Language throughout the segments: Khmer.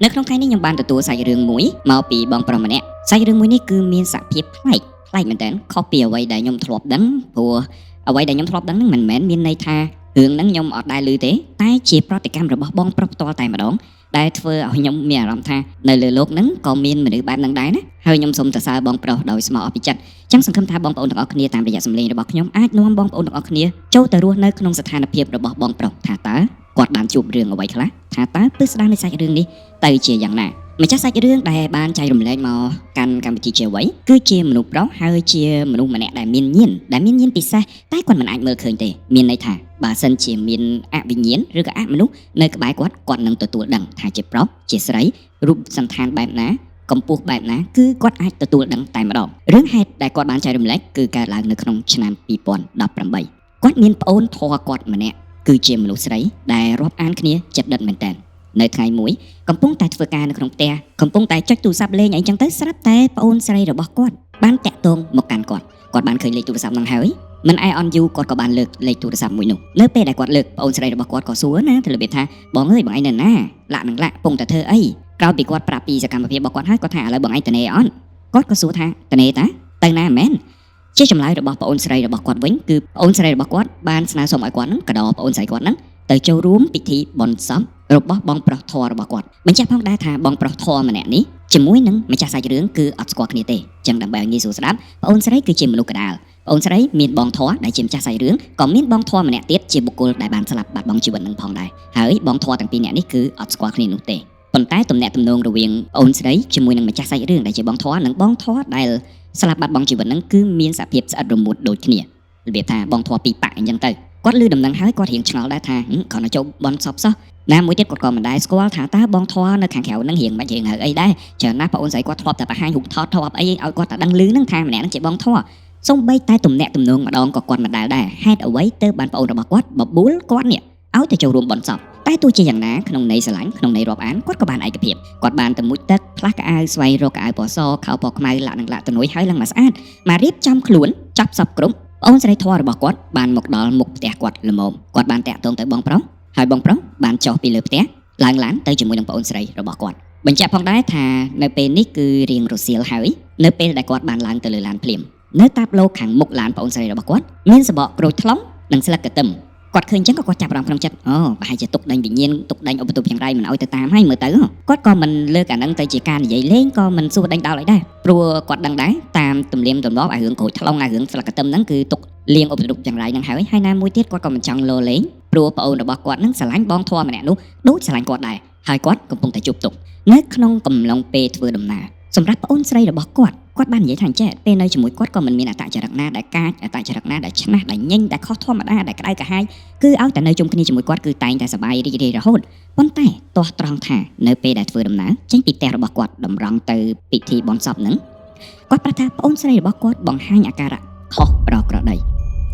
នៅក្នុងថ្ងៃនេះខ្ញុំបានទទួលសាច់រឿងមួយមកពីបងប្រុសម្នាក់សាច់រឿងមួយនេះគឺមានសភាពប្លែកប្លែកមែនតើខុសពីអ្វីដែលខ្ញុំធ្លាប់ដឹងព្រោះអ្វីដែលខ្ញុំធ្លាប់ដឹងហ្នឹងមិនមែនមានន័យថារឿងហ្នឹងខ្ញុំអត់ដែលឮទេតែជាប្រតិកម្មរបស់បងប្រុសផ្ទាល់តែម្ដងដែលធ្វើឲ្យខ្ញុំមានអារម្មណ៍ថានៅលើโลกហ្នឹងក៏មានមនុស្សបែបហ្នឹងដែរណាហើយខ្ញុំសូមសរសើរបងប្រុសដោយស្មោះអស់ពីចិត្តចឹងសង្ឃឹមថាបងប្អូនទាំងអស់គ្នាតាមរយៈសម្លេងរបស់ខ្ញុំអាចនាំបងប្អូនទាំងអស់គ្នាចូលទៅរស់នៅក្នុងស្ថានភាពរបស់បងប្រុសថាតើគាត់បានជួបរឿងអ្វីខ្លះថាតើពិស្ដារនៃសាច់រឿងនេះទៅជាយ៉ាងណាម្ចាស់សាច់រឿងដែលបានចែករំលែកមកកាន់កម្មវិធីជាអ្វីគឺជាមនុស្សប្រុសហើយជាមនុស្សម្នាក់ដែលមានញាណដែលមានញាណពិសេសតែគាត់មិនអាចមើលឃើញទេមានន័យថាបើសិនជាមានអវិញ្ញាណឬក៏អមនុស្សនៅក្បែរគាត់គាត់នឹងទទួលដឹងថាជាប្រុសជាស្រីរូបសន្តានបែបណាកម្ពស់បែបណាគឺគាត់អាចទទួលដឹងតែម្ដងរឿងហេតុដែលគាត់បានចែករំលែកគឺកើតឡើងនៅក្នុងឆ្នាំ2018គាត់មានប្អូនធរគាត់ម្នាក់គឺជាមនុស្សស្រីដែលរាប់អានគ្នាចិត្តដិតមែនតើនៅថ្ងៃមួយកំពុងតែធ្វើការនៅក្នុងផ្ទះកំពុងតែចុចទូរស័ព្ទលេងអីចឹងទៅស្រាប់តែប្អូនស្រីរបស់គាត់បានតាក់ទងមកកាន់គាត់គាត់បានឃើញលេខទូរស័ព្ទហ្នឹងហើយមិនអែអន់យូរគាត់ក៏បានលើកលេខទូរស័ព្ទមួយនោះនៅពេលដែលគាត់លើកប្អូនស្រីរបស់គាត់ក៏សួរណាទៅរបៀបថាបងអើយបងឯងនៅណាលាក់នឹងលាក់ពងតែធ្វើអីក្រោយពីគាត់ប្រាប់ពីសកម្មភាពរបស់គាត់ហើយគាត់ថាឥឡូវបងឯងតនេអត់គាត់ក៏សួរថាតនេតាទៅណាមែនជាចម្លើយរបស់ប្អូនស្រីរបស់គាត់វិញគឺប្អូនស្រីរបស់គាត់បានស្នើសុំឲ្យគាត់នឹងកដោប្អូនស្រីគាត់នឹងទៅចូលរួមពិធីបុណ្យសពរបស់បងប្រុសធររបស់គាត់បញ្ជាក់ផងដែរថាបងប្រុសធរម្នាក់នេះជាមួយនឹងម្ចាស់សាច់រឿងគឺអត់ស្គាល់គ្នាទេចឹងដើម្បីឲ្យងាយស្រួលស្ដាប់ប្អូនស្រីគឺជាមនុស្សកដាលប្អូនស្រីមានបងធរដែលជាម្ចាស់សាច់រឿងក៏មានបងធរម្នាក់ទៀតជាបុគ្គលដែលបានស្លាប់បាត់បង់ជីវិតនឹងផងដែរហើយបងធរទាំងពីរនាក់នេះគឺអត់ស្គាល់គ្នានោះទេប៉ុន្តែទំនាក់ទំនងរវាងប្អូនស្រីជាមួយនឹងម្ចាស់សាច់រឿងដែលជាបងធរនិងបងធរដែលស្លាប់បាត់បង់ជីវិតនឹងគឺមានសភាពស្អិតរមួតដូចគ្នារបៀបថាបងធរពីរប៉ាក់អញ្ចឹងទៅគាត់ឮដំណឹងហើយគាត់រៀងឆ្ងល់ដែរថាគ្រាន់តែចូលបនសពសោះណាមួយទៀតគាត់ក៏មិនដែរស្គាល់ថាតើបងធរនៅខាងក្រៅនឹងរៀងមិនរៀងហើយអីដែរច្រើនណាស់ប្អូនស្រីគាត់ធ្លាប់តែបង្ហាញរូបថតធ្លាប់អីឲ្យគាត់តែដឹងឮនឹងថាម្នាក់នឹងជាបងធរសូម្បីតែទំនាក់ទំនងម្ដងក៏គាត់មិនដែលដែរហេតុអ្វីទើបបានប្អូនរបស់គាត់បបួលគាត់នេះឲ្យទៅចូលរួមបនសពតែទោះជាយ៉ាងណាក្នុងន័យស្រឡាញ់ក្នុងន័យរាប់អានគាត់ក៏បានឯកភាពគាត់បានទៅមុជទឹកផ្លាស់កៅអៅស្វែងរកកៅអៅពណ៌សខោពណ៌ខ្មៅលាក់នឹងលាក់ទៅនួយហើយឡើងមកស្អាតមករៀបចំខ្លួនចាប់សពគ្រប់ប្អូនស្រីធររបស់គាត់បានមកដល់មុខផ្ទះគាត់ល្មមគាត់បានតាក់ទងទៅបងប្រុសហើយបងប្រុសបានចុះពីលើផ្ទះឡើងឡានទៅជាមួយនឹងប្អូនស្រីរបស់គាត់បញ្ជាក់ផងដែរថានៅពេលនេះគឺរៀងរសៀលហើយនៅពេលដែលគាត់បានឡើងទៅលើឡានភ្លាមនៅតាបឡូខាងមុខឡានប្អូនស្រីរបស់គាត់មានសបកក្រូចថ្លុងនិងស្លឹកកទឹមគាត់ឃើញចឹងក៏គាត់ចាប់អារម្មណ៍ក្នុងចិត្តអូប្រហែលជាទុកដេញវិញ្ញាណទុកដេញឧបទ្រពយ៉ាងไรមិនឲ្យទៅតាមហើយមើលទៅគាត់ក៏មិនលើកអាហ្នឹងទៅជាការនិយាយលេងក៏មិនសួរដេញដោលអីដែរព្រោះគាត់ដឹងដែរតាមទំនៀមទម្លាប់អារឿងក្រូចថ្លុងអារឿងស្លឹកកទឹមហ្នឹងគឺទុកលៀងឧបទ្រពយ៉ាងไรហ្នឹងហើយហើយណាមួយទៀតគាត់ក៏មិនចង់លោលេងព្រោះប្អូនរបស់គាត់ហ្នឹងស្រឡាញ់បងធម៌ម្នាក់នោះដូចស្រឡាញ់គាត់ដែរហើយគាត់កំពុងតែជួបទុក្ខនៅក្នុងកំឡុងពេលធ្វើដំណើរសម្រាប់ប្អូនស្រីរបស់គាត់គាត់បាននិយាយថាអញ្ចេះពេលនៅជាមួយគាត់ក៏មិនមានអត្តចរិតណាដែលកាចអត្តចរិតណាដែលឆ្នះដែលញញដែលខុសធម្មតាដែលក្តៅក្រហាយគឺឲ្យតែនៅជុំគ្នាជាមួយគាត់គឺតែងតែសប្បាយរីករាយរហូតប៉ុន្តែទាស់ត្រង់ថានៅពេលដែលធ្វើដំណើរចេញពីផ្ទះរបស់គាត់តម្រង់ទៅពិធីបុណ្យសពហ្នឹងគាត់ប្រាប់ថាប្អូនស្រីរបស់គាត់បង្ហាញអាការៈខុសប្រក្រតី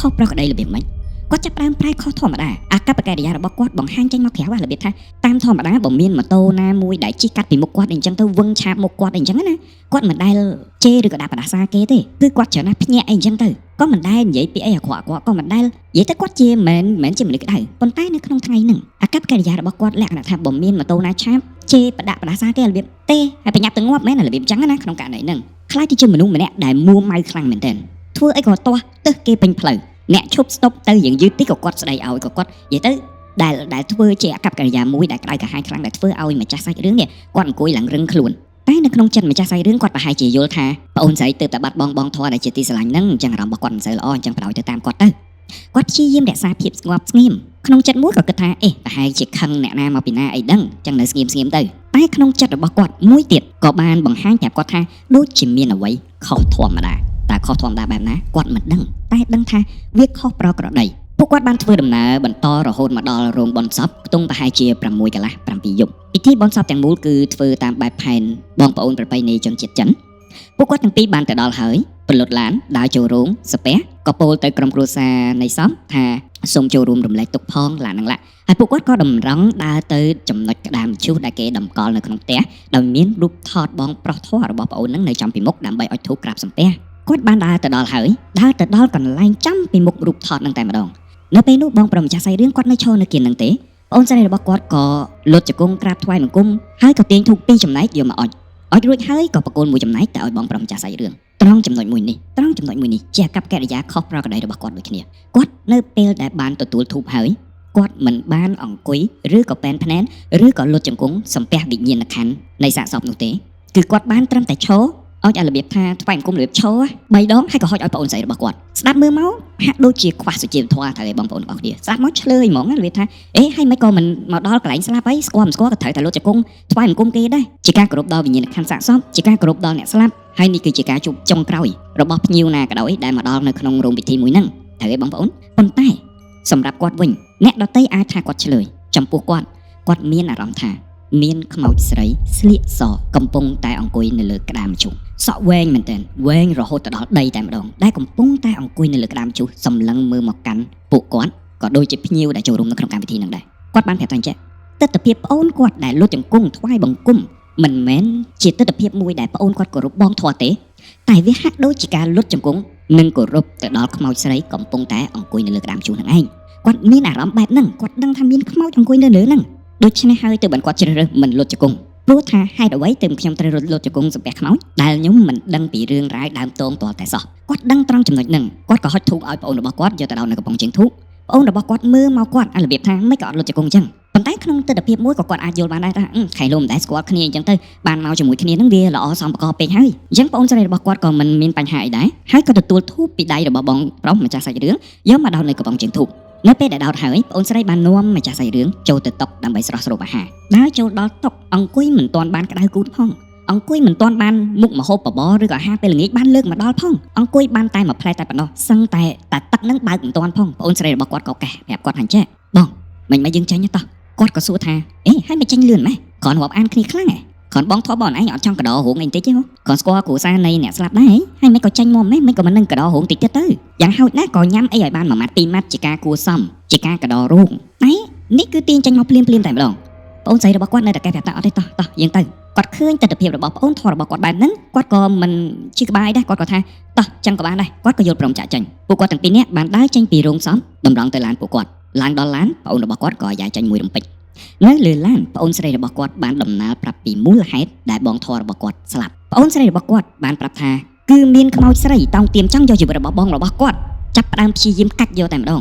ខុសប្រក្រតីរបៀបម៉េចគាត់ចាប់ផ្ដើមប្រែខុសធម្មតាអាកប្បកិរិយារបស់គាត់បង្ហាញចេញមកក្រៅរបៀបថាតាមធម្មតាបើមានម៉ូតូណាមួយដែលជិះកាត់ពីមុខគាត់អីចឹងទៅវឹងឆាបមុខគាត់អីចឹងណាគាត់មិនដែលជេរឬក៏ដាក់បដាសាគេទេគឺគាត់ច្រើនណាស់ភ្ញាក់អីចឹងទៅក៏មិនដែលនិយាយពីអីអាក្រក់គាត់ក៏មិនដែលនិយាយទៅគាត់ជាមិនមែនជាមនុស្សក្តៅប៉ុន្តែនៅក្នុងថ្ងៃហ្នឹងអាកប្បកិរិយារបស់គាត់លក្ខណៈថាបើមានម៉ូតូណាឆាបជេរបដាក់បដាសាគេរបៀបទេហើយបញ្ញាប់ទៅងាប់មែនរបៀបចឹងណាក្នុងករណីហ្នឹងខ្លាចទៅជាមនុស្សម្នាក់ដែលមួម៉ៅខ្លាំងមែនទែនធ្វើអីក៏ទាស់ទឹះគេពេញផ្លូវអ្នកឈប់ស្តុបទៅយ៉ាងយឺតតិចក៏គាត់ស្ដីឲ្យក៏គាត់និយាយទៅដែលធ្វើជាអាកប្បកិរិយាមួយដែលក្តៅក្រហាយខ្លាំងដែលធ្វើឲ្យម្ចាស់សាច់រឿងនេះគាត់អង្គុយឡើងរឹងខ្លួនតែនៅក្នុងចិត្តម្ចាស់សាច់រឿងគាត់ប្រហែលជាយល់ថាប្អូនស្រីទើបតែបាត់បង់បងធរដែលជាទីស្រឡាញ់ហ្នឹងអញ្ចឹងអារម្មណ៍របស់គាត់មិនសូវល្អអញ្ចឹងប្រោយទៅតាមគាត់ទៅគាត់ព្យាយាមរក្សាភាពស្ងប់ស្ងៀមក្នុងចិត្តមួយក៏គិតថាអេប្រហែលជាខឹងអ្នកណាមកពីណាអីដឹងអញ្ចឹងនៅស្ងៀមស្ងៀមទៅតែក្នុងចិត្តរបស់គាត់មួយទៀតក៏បានបង្ហាញប្រាប់គាត់ថាដូចជាមានអ្វីខុសធម្មតាតើខុសធម្មតាបែបណាគាត់មិនដឹងតែដឹងថាវាខុសប្រក្រតីពួកគាត់បានធ្វើដំណើរបន្តរហូតមកដល់រោងបុណ្យសពខ្ទង់ប្រហែលជា6កន្លះ7យប់ពិធីបុណ្យសពទាំងមូលគឺធ្វើតាមបែបផែនបងប្អូនប្រពៃណីជនជាតិចិនពួកគាត់ទាំងពីរបានទៅដល់ហើយពលុតឡានដើរចូលរោងសាពះក៏ពោលទៅក្រុមគ្រួសារនៃសពថាសូមចូលរួមរំលែកទុក្ខផងឡាននឹងឡាហើយពួកគាត់ក៏តម្រង់ដើរទៅចំណុចក្តាមឈូសដែលគេតម្កល់នៅក្នុងផ្ទះដោយមានរូបថតបងប្រុសធម៌របស់ប្អូននឹងនៅចំពីមុខដើម្បីអុជធូបក្រាបសំពះគាត់បានដើរទៅដល់ហើយដើរទៅដល់កន្លែងចំពីមុខរូបថតនឹងតែម្ដងនៅពេលនោះបងប្រុសម្ចាស់សាច់រឿងគាត់នៅឈរនៅគៀននឹងទេប្ ប្អូនស្រីរបស់គាត់ក៏លុតជង្គង់ក្រាបថ្វាយបង្គំហើយក៏ទាញធូបពីរចំណែកយកមកអុចអុចរួចហើយក៏បកគលមួយចំណែកទៅឲ្យបងប្រុសម្ចាស់សាច់រឿងត្រង់ចំណុចមួយនេះត្រង់ចំណុចមួយនេះជាអាកប្បកិរិយាខុសប្រក្រតីរបស់គាត់ដូចគ្នាគាត់នៅពេលដែលបានទទួលធូបហើយគាត់មិនបានអង្គុយឬក៏ប៉ែនភ្នែនឬក៏លុតជង្គង់សំពះវិញ្ញាណក្ខន្ធនៃសាកសពនោះទេគឺគាត់បានត្រឹមតែឈរឲ្យឲ្យរបៀបថាថ្វាយបង្គំរបៀបឈរបីដងហើយក៏ហុចឲ្យប្អូនស្រីរបស់គាត់ស្ដាប់មើលមកហាក់ដូចជាខ្វះសុជីវធម៌ត្រូវឲ្យបងប្អូនទាំងអស់គ្នាស្ដាប់មកឆ្លើយហ្មងណារបៀបថាអេហើយមិនក៏មិនមកដល់កន្លែងស្លាប់អីស្គាល់មិនស្គាល់ក៏ត្រូវតែលុតជង្គង់ថ្វាយបង្គំគេដែរជាការគោរពដល់វិញ្ញាណក្ខន្ធសាកសពជាការគោរពដល់អ្នកស្លាប់ហើយនេះគឺជាការជួបចុងក្រោយរបស់ភ្ញៀវណាក៏ដោយដែលមកដល់នៅក្នុងរោងពិធីមួយហ្នឹងត្រូវទេបងប្អូនប៉ុន្តែសម្រាប់គាត់វិញអ្នកដទៃអាចថាគាត់ឆ្លើយចំពោះគាត់គាត់មានអារម្មណ៍ថាមានខ្មោចស្រីស្លៀកសកំពុងតែអង្គុយនៅលើក្តារមឈូសសក់វែងមែនទែនវែងរហូតទៅដល់ដីតែម្ដងដែលកំពុងតែអង្គុយនៅលើក្តារមឈូសសម្លឹងមើលមកកាន់ពួកគាត់ក៏ដូចជាភ្ញៀវដែលចូលរួមនៅក្នុងកម្មវិធីហ្នឹងដែរគាត់បានប្រាប់ថាអញ្ចឹងទិដ្ឋភាពប្អូនគាត់ដែលលុតជង្គង់ថ្វាយបង្គំមិនមែនជាទិដ្ឋភាពមួយដែលប្អូនគាត់គោរពបងធម៌ទេតែវាហាក់ដូចជាការលុតជង្គង់និងគោរពទៅដល់ខ្មោចស្រីកំពុងតែអង្គុយនៅលើក្តារមឈូសហ្នឹងឯងគាត់មានអារម្មណ៍បែបហ្នឹងគាត់ដឹងថាមានខ្មោចអង្គុយនៅលើហ្នឹងដូច្នេះហើយទើបបានគាត់ជ្រើសរើសមិនលុតជង្គង់ព្រោះថាហេតុអ្វីទើបខ្ញុំត្រូវរត់លុតជង្គង់សំពះខ្មោចដែលខ្ញុំមិនដឹងពីរឿងរ៉ាវដើមទងទាល់តែសោះគាត់ដឹងត្រង់ចំណុចហ្នឹងគាត់ក៏ហុចធូបឲ្យប្អូនរបស់គាត់យកទៅដល់នៅកំពង់ជើងធូបប្អូនរបស់គាត់មើលមកគាត់អារបៀបថាមិនក៏អត់លុតជង្គង់អញ្ចឹងប៉ុន្តែក្នុងទិដ្ឋភាពមួយក៏គាត់អាចយល់បានដែរថាខៃលោមិនដែលស្គាល់គ្នាអញ្ចឹងទៅបានមកជាមួយគ្នាហ្នឹងវាល្អសមប្រកបពេកហើយអញ្ចឹងប្អូនស្រីរបស់គាត់ក៏មិនមានបញ្ហាអីដែរហើយក៏ទទួលធូបពីដៃរបស់បងប្រុសម្ចាស់សាច់រឿងយកមកដោតនៅកំពង់ជើងធូបនៅពេលដែលដោតហើយប្អូនស្រីបាននាំម្ចាស់សាច់រឿងចូលទៅតុដើម្បីស្រស់ស្រូបអាហារដើរចូលដល់តុអង្គុយមិនទាន់បានក្តៅគូតផងអង្គុយមិនទាន់បានមុខម្ហូបបបរឬក៏អាហារពេលល្ងាចបានលើកមកដល់ផងអង្គុយបានតែមួយផ្លែតែប៉ុណ្ណោះសឹងតែតែទឹកនឹងបើកមិនទាន់ផងប្អូនស្រីរបស់គាត់ក៏កេះប្រាប់គាត់ថាចេះបងមិនមិនយើងចាញ់ទេតោះគាត់ក៏សួរថាអេហើយមិនចាញ់លឿនម៉េះគ្រាន់រាប់អានគ្នាខ្លាំងហ៎គ្រាន់បងធေါ်បងឯងអត់ចង់កដោរោងអីបន្តិចទេហ៎គ្រាន់ស្គាល់គ្រួសារនៃអ្នកស្លាប់ដែរហើយមិនក៏ចាញ់មកម៉េះមិនក៏មិននឹងកដោរោងតិចទៀតទៅយ៉ាងហោចណាស់ក៏ញ៉ាំអីឲ្យបានមួយម៉ាត់ពីរម៉ាត់ជាការគួសមជាការកដោរោងតែនេះគឺទាញចេញមកភ្លាមភ្លាមតែម្ដងប្អូនស្រីរបស់គាត់នៅតែកេះប្រាប់ថាអត់ទេតោះតោះយើងទៅគាត់ឃើញទិដ្ឋភាពរបស់ប្អូនធေါ်របស់គាត់បែបហ្នឹងគាត់ក៏មិនជឿក្បាយដែរគាត់ក៏ថាតោះចឹងក៏បានដែរគាត់ក៏យល់ព្រមចាក់ចេញពួកគាត់ទាំងពីរនាក់បានដើរចេញពីរោងសពតម្រង់ទៅឡានពួកគាត់ឡើងដល់ឡានប្អូនរបស់គាត់ក៏យ៉ាចេញមួយរំពេចនៅលើឡានប្អូនស្រីរបស់គាត់បានដំណើរប្រាប់ពីមូលហេតុដែលបងធေါ်របស់គាត់ស្លាប់ប្អូនស្រីរបស់គាត់បានប្រាប់ថាគឺមានខ្មោចស្រីតោងទៀមចង់យកជីវិតរបស់បងរបស់គាត់ចាប់ផ្ដើមព្យាយាមកាច់យកតែម្ដង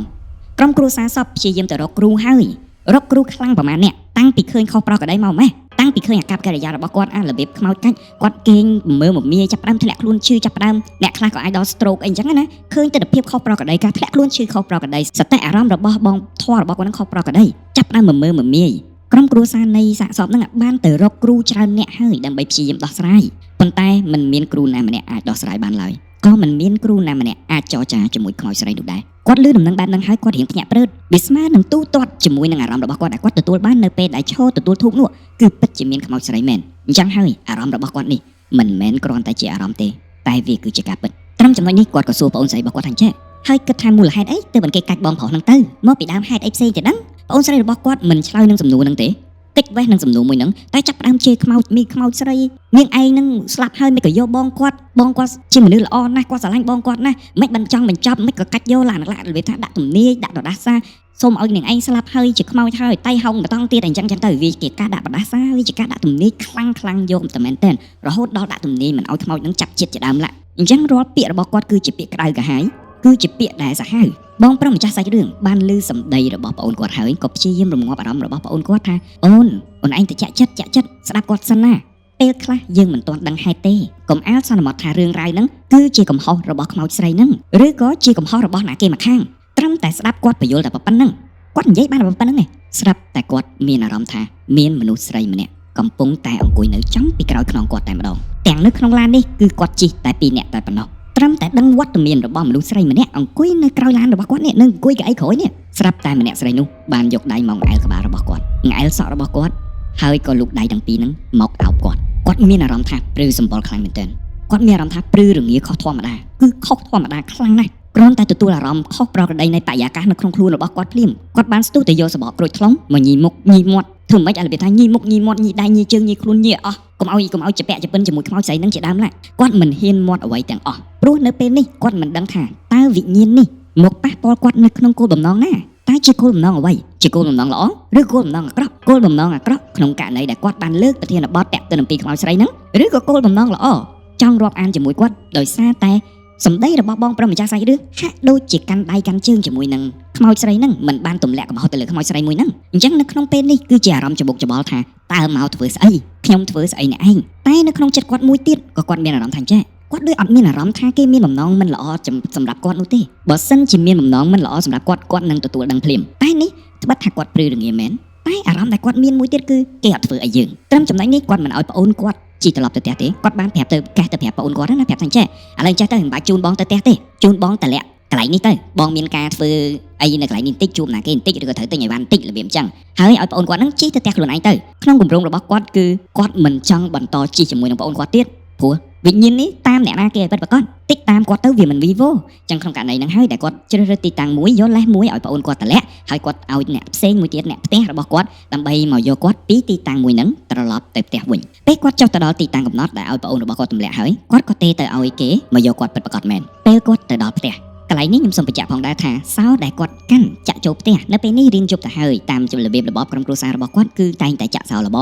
ក្រុមគ្រួសារសពព្យាយាមទៅរកគ្រូហើយរកគ្រូខ្លាំងប្រហែលអ្នកតាំងពីឃើញខុសប្រក្រតីមកម៉េះតាំងពីឃើញអាកប្បកិរិយារបស់គាត់អារបៀបខ្មោចកាច់គាត់គេងមើមមាចាប់ផ្ដើមធ្លាក់ខ្លួនឈឺចាប់ផ្ដើមអ្នកខ្លះក៏អាចដល់ stroke អីចឹងណាឃើញទិដ្ឋភាពខុសប្រក្រតីការធ្លាក់ខ្លួនឈឺខុសប្រក្រតីសតិអារម្មណ៍របស់បងធေါ်របស់គាត់នឹងខុសប្រក្រតីចាប់ផ្ដើមមើមមាយក្រុមគ្រួសារនៃសាកសពហ្នឹងបានទៅរកគ្រូច្រើនអ្នកហើយដើម្បីព្យាយាមដោះស្រាយប៉ុន្តែมันមានគ្រូណាម្នាក់អាចដោះស្រាយបានឡើយក៏មិនមានគ្រូណាម្នាក់អាចចរចាជាមួយខ្មោចស្រីនោះដែរគាត់លឺដំណឹងបែបហ្នឹងហើយគាត់រៀងភ្ញាក់ព្រឺតវាស្មើនឹងទូទាត់ជាមួយនឹងអារម្មណ៍របស់គាត់ដែលគាត់ទទួលបាននៅពេលដែលឈរទទួលធូបនោះគឺពិតជាមានខ្មោចស្រីមែនអញ្ចឹងហើយអារម្មណ៍របស់គាត់នេះមិនមែនគ្រាន់តែជាអារម្មណ៍ទេតែវាគឺជាការពិតត្រឹមចំណុចនេះគាត់ក៏សួរប្អូនស្រីរបស់គាត់ថាចេះហើយគិតថាមូលហេតុអីទើបបានគេកាច់បងប្រុសហ្នឹងទៅមកពីដើមហេតុអីផ្សេងទៅដឹងប្អូនស្រីរបស់គាត់មិនឆ្លើយនឹងសំណួរហ្នឹងទេកិច្ចវេះនឹងសំណួរមួយហ្នឹងតែចាប់ផ្ដើមជេរខ្មោចមីខ្មោចស្រីនាងឯងនឹងស្លាប់ហើយមិនក៏យកបងគាត់បងគាត់ជាមនុស្សល្អណាស់គាត់ស្រឡាញ់បងគាត់ណាស់មិនបានចង់បញ្ចប់មិនក៏កាច់យកឡានឡារបៀបថាដាក់ទំនាយដាក់ដដាសាសូមឲ្យនាងឯងស្លាប់ហើយជាខ្មោចហើយតៃហោងម្ដងទៀតអញ្ចឹងចឹងទៅវាជាការដាក់បដាសាវាជាការដាក់ទំនាយខ្លាំងខ្លាំងយកតែមែនទែនរហូតដល់ដាក់ទំនាយមិនឲ្យខ្មោចនឹងចាប់ជាតិជាដើមឡាអញ្ចឹងរាល់ពាក្យរបស់គាត់គឺជាពាក្យក្តៅក្រហាយគឺជាពាក្យដែលសាហាវបងប្រុសម្ចាស់សាច់រឿងបានឮសម្ដីរបស់ប្អូនគាត់ហើយក៏ព្យាយាមរងាប់អារម្មណ៍របស់ប្អូនគាត់ថាអូនអូនឯងទៅចាក់ចិត្តចាក់ចិត្តស្ដាប់គាត់សិនណាពេលខ្លះយើងមិនទាន់ដឹងហេតុទេកុំអាលសន្មតថារឿងរ៉ាវហ្នឹងគឺជាកំហុសរបស់ខ្មោចស្រីហ្នឹងឬក៏ជាកំហុសរបស់ណាគេម្ខាងត្រឹមតែស្ដាប់គាត់បញ្យល់តែប៉ុណ្្នឹងគាត់និយាយបានតែប៉ុណ្្នឹងឯងស្រាប់តែគាត់មានអារម្មណ៍ថាមានមនុស្សស្រីម្នាក់កំពុងតែអង្គុយនៅចំពីក្រោយខ្នងគាត់តែម្ដងទាំងនៅក្នុងឡាននេះគឺគាត់ជិះតែពីរនាក់តែប៉ុណ្ណោះត្រឹមតែដឹងវត្តមានរបស់មនុស្សស្រីម្នាក់អង្គុយនៅក្រោយឡានរបស់គាត់នេះនឹងអង្គុយកៅអីក្រោយនេះស្រាប់តែម្នាក់ស្រីនោះបានយកដៃមកអែលក្បាលរបស់គាត់អែលសក់របស់គាត់ហើយក៏លូកដៃទាំងពីរហ្នឹងមកអោបគាត់គាត់មានអារម្មណ៍ថាព្រឺសម្បុរខ្លាំងមែនទែនគាត់មានអារម្មណ៍ថាព្រឺរងាខុសធម្មតាគឺខុសធម្មតាខ្លាំងណាស់គ្រាន់តែទទួលអារម្មណ៍ខុសប្រក្រតីនៃបរិយាកាសនៅក្នុងខ្លួនរបស់គាត់ភ្លាមគាត់បានស្ទុះទៅយកសបកក្រូចថ្លុងមកញីមុខញីមាត់ធ្វើម៉េចឲ្យរបៀបថាញីមុខញីមាត់ញីដៃញីជើងញីខ្លួនញីអស់កុំឲ្យជពាក់ជពិនជាមួយខ្មោចស្រីនឹងជាដើមឡាគាត់មិនហ៊ានមាត់អ្វីទាំងអស់ព្រោះនៅពេលនេះគាត់មិនដឹងថាតើវិញ្ញាណនេះមកប៉ះពាល់គាត់នៅក្នុងគោលបំណងណា តែជាគោលបំណងអ្វីជាគោលបំណងល្អឬគោលបំណងអាក្រក់គោលបំណងអាក្រក់ក្នុងករណីដែលគាត់បានលើកប្រធានបទតាក់ទិនអំពីខ្មោចស្រីហ្នឹងឬក៏គោលបំណងល្អចង់រាប់អានជាមួយគាត់ដោយសារតែសម្ដីរបស់បងប្រុសម្ចាស់សាច់រឿងហាក់ដូចជាកាន់ដៃកាន់ជើងជាមួយនឹងខ្មោចស្រីហ្នឹងមិនបានទម្លាក់កំហុសទៅលើខ្មោចស្រីមួយហ្នឹងអញ្ចឹងនៅក្នុងពេលនេះគឺជាអារម្មណ៍ច្បុកច្បល់ថាតើមកធ្វើស្អីខ្ញុំធ្វើស្អីអ្នកឯងតែនៅក្នុងចិត្តគាត់មួយទៀតក៏គាត់មានអារម្មណ៍ថាចេះគាត់ដូចអត់មានអារម្មណ៍ថាគេមានបំណងមិនល្អសម្រាប់គាត់នោះទេបើសិនជាមានបំណងមិនល្អសម្រាប់គាត់គាត់នឹងទទួលដឹងភ្លាមតែនេះត្បិតថាគាត់ព្រឺរងាមែនតែអារម្មណ៍ដែលគាត់មានមួយទៀតគឺគេអត់ធ្វើអីយើងត្រឹមចំណុចនេះគាត់មិនឲ្យប្អូនគាត់ជិះត្រឡប់ទៅផ្ទះទេគាត់បានប្រាប់ទៅកេះទៅប្រាប់ប្អូនគាត់ណាប្រាប់ថាចេះឥឡូវចេះទៅមិនបាច់ជូនបងទៅផ្ទះទេជូនបងតម្លាក់កន្លែងនេះទៅបងមានការធ្វើអីនៅកន្លែងនេះបន្តិចជួបណាគេបន្តិចឬក៏ត្រូវទិញអីវ៉ាន់បន្តិចរបៀបអញ្ចឹងហើយឲ្យប្អូនគាត់ហ្នឹងជិះទៅផ្ទះខ្លួនឯងទៅក្នុងគម្រោងរបស់គាត់គឺគាត់មិនចង់បន្តជិះជាមួយនឹងប្អូនគាត់ទៀតព្រោះវិញ្ញាណនេះតាមអ្នកណាគេឲ្យពិតប្រាកដតិចតាមគាត់ទៅវាមិនវីវ៉ូចឹងក្នុងករណីហ្នឹងហើយដែលគាត់ជ្រើសរើសទីតាំងមួយយកលេសមួយឲ្យប្អូនគាត់តម្លាក់ហើយគាត់ឲ្យអ្នកផ្សេងមួយទៀតអ្នកផ្ទះរបស់គាត់ដើម្បីមកយកគាត់ពីទីតាំងមួយហ្នឹងត្រឡប់ទៅផ្ទះវិញពេលគាត់ចុះទៅដល់ទីតាំងកំណត់ដែលឲ្យប្អូនរបស់គាត់ទម្លាក់ហើយគាត់ក៏ទេទៅឲ្យគេមកយកគាត់ពិតប្រាកដមែនពេលគាត់ទៅដល់ផ្ទះកន្លែងនេះខ្ញុំសូមបញ្ជាក់ផងដែរថាសោដែលគាត់កាន់ចាក់ចូលផ្ទះនៅពេលនេះរៀនជប់ទៅហើយតាមរបៀបរបបក្រុមគ្រួសាររបស់គាត់គឺតែងតែចាក់សោលប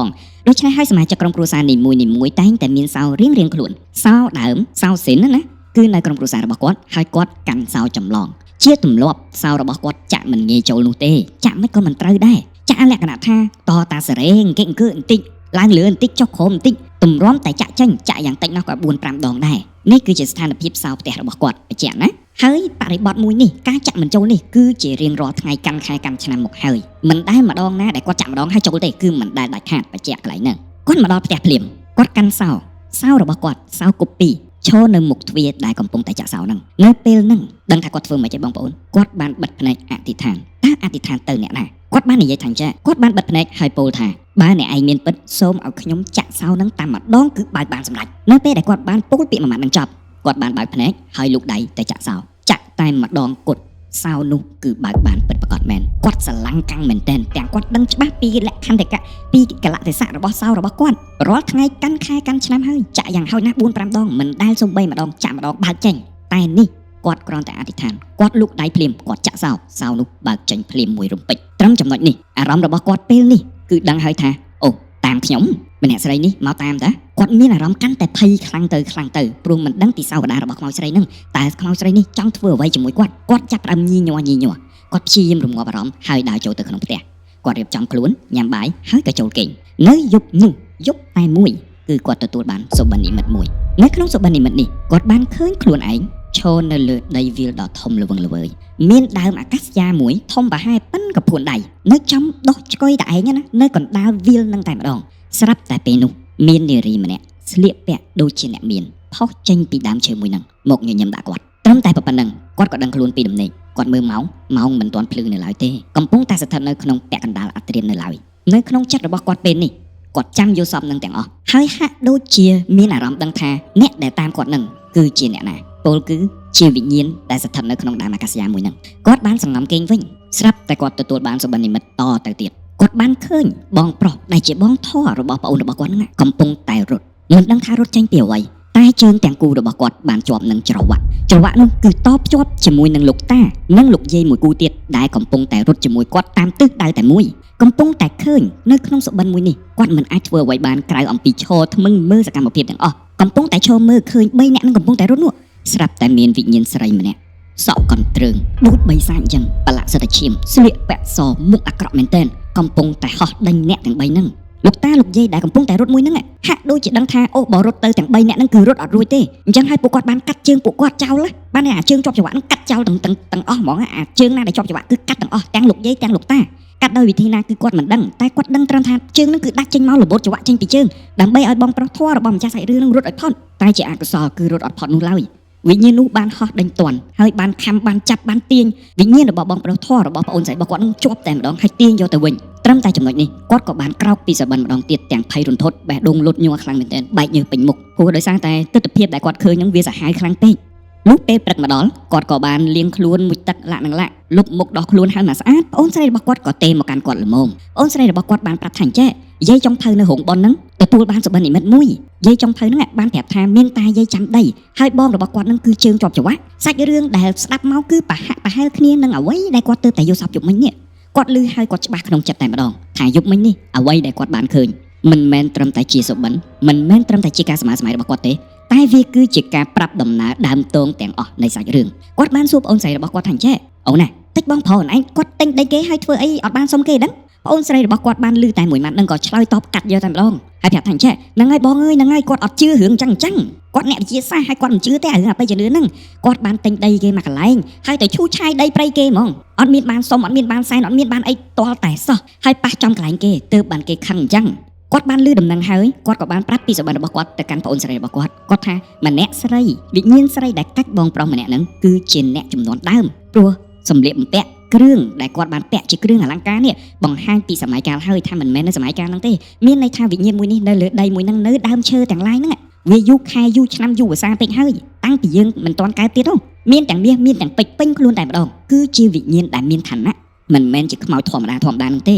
ងដូច្នេះហើយសមាជិកក្រុមគ្រួសារនីមួយៗតែងតែមានសោរៀងៗខ្លួនសោដើមសោសិនណាគឺនៅក្រុមគ្រួសាររបស់គាត់ហើយគាត់កាន់សោចម្លងជាទម្លាប់សោរបស់គាត់ចាក់មិនងាយចូលនោះទេចាក់មិនក៏មិនត្រូវដែរចាក់លក្ខណៈថាតតាសេរ៉េអង្គអង្គបន្តិចឡើងលឿនបន្តិចចុះក្រោមបន្តិចទម្រាំតែចាក់ចេញចាក់យ៉ាងតិចណាស់ក៏4 5ដងដែរនេះគឺជាស្ថានភាពសោផ្ទះរបស់គាត់បញ្ជាក់ណាហើយបរិបទមួយនេះការចាក់មិនចូលនេះគឺជារៀងរាល់ថ្ងៃកាន់ខែកាន់ឆ្នាំមកហើយមិនដែលម្ដងណាដែលគាត់ចាក់ម្ដងហើយចូលទេគឺមិនដែលដាច់ខាតបញ្ជាក់កន្លែងហ្នឹងគាត់មកដល់ផ្ទះភ្លាមគាត់កាន់សោសោរបស់គាត់សោគប់ពីឈរនៅមុខទ្វារដែលកំពុងតែចាក់សោហ្នឹងនៅពេលហ្នឹងដឹងថាគាត់ធ្វើមិនចេះបងប្អូនគាត់បានបិទភ្នែកអធិដ្ឋានតើអធិដ្ឋានទៅអ្នកណាគាត់បាននិយាយថាចាគាត់បានបិទភ្នែកហើយពោលថាបើអ្នកឯងមានពិតសូមឲ្យខ្ញុំចាក់សោនឹងតាមម្ដងគឺបើកបានសម្រេចនៅពេលដែលគាត់បានពោលពាក្យមួយម៉ាត់នឹងចប់គាត់បានបើកភ្នែកហើយលូកដៃទៅចាក់សោចាក់តែម្ដងគត់សោនោះគឺបើកបានពិតប្រាកដមែនគាត់ស្រឡាំងកាំងមែនទែនទាំងគាត់ដឹងច្បាស់ពីលក្ខន្តិកៈពីកលៈទេសៈរបស់សោរបស់គាត់រាល់ថ្ងៃកាន់ខែកាន់ឆ្នាំហើយចាក់យ៉ាងហោចណាស់4 5ដងមិនដែលសំបីម្ដងចាក់ម្ដងបើកចេញតែនេះគាត់គ្រាន់តែអធិដ្ឋានគាត់លូកដៃភ្លាមគាត់ចាក់សោសោនោះបើកចេញភ្លាមមួយរំពេចត្រឹមចំណុចនេះអារម្មណ៍របស់គាត់ពេលនេះគឺដឹងហើយថាអូតាមខ្ញុំម្នាក់ស្រីនេះមកតាមតាគាត់មានអារម្មណ៍កាន់តែភ័យខ្លាំងទៅខ្លាំងទៅព្រោះមិនដឹងពីសាវតារបស់ខ្មោចស្រីនឹងតើខ្មោចស្រីនេះចង់ធ្វើអ្វីជាមួយគាត់គាត់ចាប់ផ្ដើមញីញ័រញីញ័រគាត់ព្យាយាមរងាប់អារម្មណ៍ហើយដើរចូលទៅក្នុងផ្ទះគាត់រៀបចំខ្លួនញ៉ាំបាយហើយក៏ចូលគេងនៅយប់នោះយប់តែមួយគឺគាត់ទទួលបានសុបិននិមិត្តមួយនៅក្នុងសុបិននិមិត្តនេះគាត់បានឃើញខ្លួនឯងឈរនៅលើដីវាលដ៏ធំល្វឹងល្វើយមានដើមអាកាសយាមួយធំប្រហែលប៉ុនកពួនដៃនៅចំដោះឆ្កុយតែឯងណានៅកណ្ដាលវាលនឹងតែម្ដងស្រាប់តែពេលនោះមាននារីម្នាក់ស្លៀកពាក់ដូចជាអ្នកមានផុសចេញពីដើមឈើមួយហ្នឹងមកញញឹមដាក់គាត់ត្រឹមតែប៉ុណ្្នឹងគាត់ក៏ដឹងខ្លួនពីដំណេកគាត់មើលម៉ោងម៉ោងមិនទាន់ភ្លឺនៅឡើយទេកំពុងតែស្ថិតនៅក្នុងពាក់កណ្ដាលអត្រាមនៅឡើយនៅក្នុងចិត្តរបស់គាត់ពេលនេះគាត់ចាំយល់សពនឹងទាំងអស់ហើយហាក់ដូចជាមានអារម្មណ៍ដឹងថាអ្នកដែលតាមគាត់នឹងគឺជាអ្នកណាពលគឺជាវិញ្ញាណដែលស្ថិតនៅក្នុងដើមអាកាសយាមួយហ្នឹងគាត់បានសង្ងំគេងវិញស្រាប់តែគាត់ទទួលបានសុបិននិមិត្តតទៅទៀតគាត់បានឃើញបងប្រុសដែលជាបងធររបស់ប្អូនរបស់គាត់ហ្នឹងកំពុងតែរត់មិនដឹងថារត់ចេញពីអ្វីតែជើងទាំងគូរបស់គាត់បានជាប់នឹងច្រវាក់ច្រវាក់នោះគឺតភ្ជាប់ជាមួយនឹងលោកតានិងលោកយាយមួយគូទៀតដែលកំពុងតែរត់ជាមួយគាត់តាមទិសដៅតែមួយកំពុងតែឃើញនៅក្នុងសុបិនមួយនេះគាត់មិនអាចធ្វើអ្វីបានក្រៅអំពីឈរថ្មឹងមើលសកម្មភាពទាំងអស់កំពុងតែឈរមើលឃើញ3នាក់នឹងកំពុងតែរត់នោះស្រាប់តែមានវិញ្ញាណស្រីម្នាក់សក់កន្ទ្រើងដូចបិសាចអញ្ចឹងប្រឡាក់សិតតែឈាមស្លៀកពាក់សមុខអាក្រក់មែនទែនកំពុងតែហោះដេញអ្នកទាំង3ហ្នឹងលោកតាលោកយាយដែលកំពុងតែរត់មួយហ្នឹងហាក់ដូចជាដឹងថាអូបើរត់ទៅទាំង3នាក់ហ្នឹងគឺរត់អត់រួចទេអញ្ចឹងហើយពួកគាត់បានកាត់ជើងពួកគាត់ចោលបានអាជើងជាប់ច្រវាក់ហ្នឹងកាត់ចោលទាំងទាំងអស់ហ្មងអាជើងណាដែលជាប់ច្រវាក់គឺកាត់ទាំងអស់ទាំងលោកយាយទាំងលោកតាកាត់ដោយវិធីណាគឺគាត់មិនដឹងតែគាត់ដឹងត្រឹមថាជើងហ្នឹងគឺដាច់ចេញមករបូតច្រវាក់ចេញពីជើងដើម្បីឲ្យបងប្រុសធွာរបស់ម្ចាស់សាច់រឿងហ្នឹងរត់ឲ្យផុតតែជាអកុសលគឺរត់អត់ផុតនោះឡើយវិញ្ញាណនោះបានហោះដេញទាន់ហើយបានខំបានចាប់បានទាញវិញ្ញាណរបស់បងប្រុសធွာរបស់ប្អូនស្រីរបស់គាត់នឹងជាប់តែម្ដងហើយទាញយកទៅវិញត្រឹមតែចំណុចនេះគាត់ក៏បានក្រោកពីសបិនម្ដងទៀតទាំងភ័យរន្ធត់បេះដូងលុតញ័រខ្លាំងមែនទែនបែកញើសពេញមុខព្រោះដោយសារតែទិដ្ឋភាពដែលគាត់ឃើញនឹងវាសាហាវខ្លាំងពេកលុះពេលព្រឹកមកដល់គាត់ក៏បានលាងខ្លួនមួយទឹកលាក់នឹងលាក់លុបមុខដោះខ្លួនហើយមកស្អាតប្អូនស្រីរបស់គាត់ក៏ទេមកកាន់គាត់ល្មមប្អូនស្រីរបស់គាត់បានប្រាប់ថាអញ្ចេះ យាយចុងភៅនៅរោងប៉ុនហ្នឹងទទួលបានសុបិននិមិត្តមួយយាយចុងភៅហ្នឹងបានប្រាប់ថាមានតាយាយចាំដីហើយបងរបស់គាត់ហ្នឹងគឺជើងជាប់ច្រវាក់សាច់រឿងដែលស្ដាប់មកគឺប្រហាក់ប្រហែលគ្នានឹងអ្វីដែលគាត់ទើបតែយល់សពយប់មិញនេះគាត់ឮហើយគាត់ច្បាស់ក្នុងចិត្តតែម្ដងថាយប់មិញនេះអ្វីដែលគាត់បានឃើញមិនមែនត្រឹមតែជាសុបិនមិនមែនត្រឹមតែជាការសម័យសម័យរបស់គាត់ទេតែវាគឺជាការប្រាប់ដំណើរដើមទងទាំងអស់នៃសាច់រឿងគាត់បានសួរប្អូនស្រីរបស់គាត់ថាអញ្ចេះអូនណាតិចបងប្រុសអូនឯងគាត់ទិញដីគេហើយធ្វើអីអត់បានសុំគេដឹងប្អូនស្រីរបស់គាត់បានឮតែមួយម៉ាត់នឹងក៏ឆ្លើយតបកាត់យកតែម្ដងហើយប្រាប់ថាអញ្ចេះហ្នឹងហើយបងអើយហ្នឹងហើយគាត់អត់ជឿរឿងអញ្ចឹងអញ្ចឹងគាត់អ្នកវិទ្យាសាស្ត្រហើយគាត់មិនជឿទេអារឿងអបិយជំនឿហ្នឹងគាត់បានទិញដីគេមកកន្លែងហើយទៅឈូសឆាយដីព្រៃគេហ្មងអត់មានបានសុំអត់មានបានសែនអត់មានបានអីទាល់តែសោះហើយប៉ះចំកន្លែងគេទើបបានគេខឹងអញ្ចឹងគាត់បានឮដំណឹងហើយគាត់ក៏បានប្រាប់ពីសុបិនរបស់គាត់ទៅកាន់ប្អូនស្រីរបស់គាត់គាត់ថាម្នាក់ស្រីវិញ្ញាណស្រីដែលកាច់បងប្រុសម្នាក់ហ្នឹងគឺជាអ្នកចំនួនដើមព្រោះសម្លៀកបំពាក់គ្រឿងដែលគាត់បានពាក់ជាគ្រឿងអលង្ការនេះបង្ហាញពីសម័យកាលហើយថាមិនមែននៅសម័យកាលហ្នឹងទេមានន័យថាវិញ្ញាណមួយនេះនៅលើដីមួយហ្នឹងនៅដើមឈើទាំងឡាយហ្នឹងវាយូរខែយូរឆ្នាំយូរវស្សាពេកហើយតាំងពីយើងមិនទាន់កើតទៀតហ៎មានទាំងមាសមានទាំងពេជ្រពេញខ្លួនតែម្ដងគឺជាវិញ្ញាណដែលមានឋានៈមិនមែនជាខ្មោចធម្មតាធម្មតាហ្នឹងទ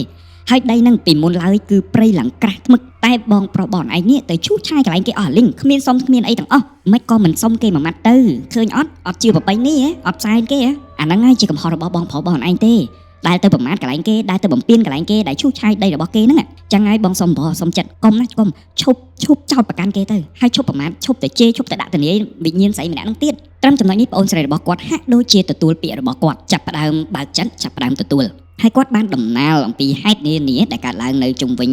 េហើយដីហ្នឹងពីមុនឡើយគឺព្រៃឡើងក្រាស់ថ្មឹកតែបងប្រុសបងឯងនេះទៅឈូសឆាយកន្លែងគេអស់លីងគ្មានសុំគ្មានអីទាំងអស់មិនក៏មិនសុំគេមួយម៉ាត់ទៅឃើញអត់អត់ជឿប្របីនេះអត់សែនគេអាហ្នឹងហើយជាកំហុសរបស់បងប្រុសបងឯងទេដែលទៅប្រមាថកន្លែងគេដែលទៅបំពេញកន្លែងគេដែលឈូសឆាយដីរបស់គេហ្នឹងចឹងហើយបងសុំប្រសុំចិត្តកុំណាកុំឈប់ឈប់ចោតប្រកាន់គេទៅហើយឈប់ប្រមាថឈប់ទៅជេរឈប់ទៅដាក់តនីវិញ្ញាណស្រីម្នាក់ហ្នឹងទៀតត្រឹមចំណុចនេះប្អូនស្រីរបស់គាត់ហាក់ដូចជាទទួលពាក្យរបស់គាត់ចាប់ផ្ដើមបើកចិត្តចាប់ផ្ដើមទទួលហើយគាត់បានដំណើរអំពីហេតុនានាដែលកើតឡើងនៅជុំវិ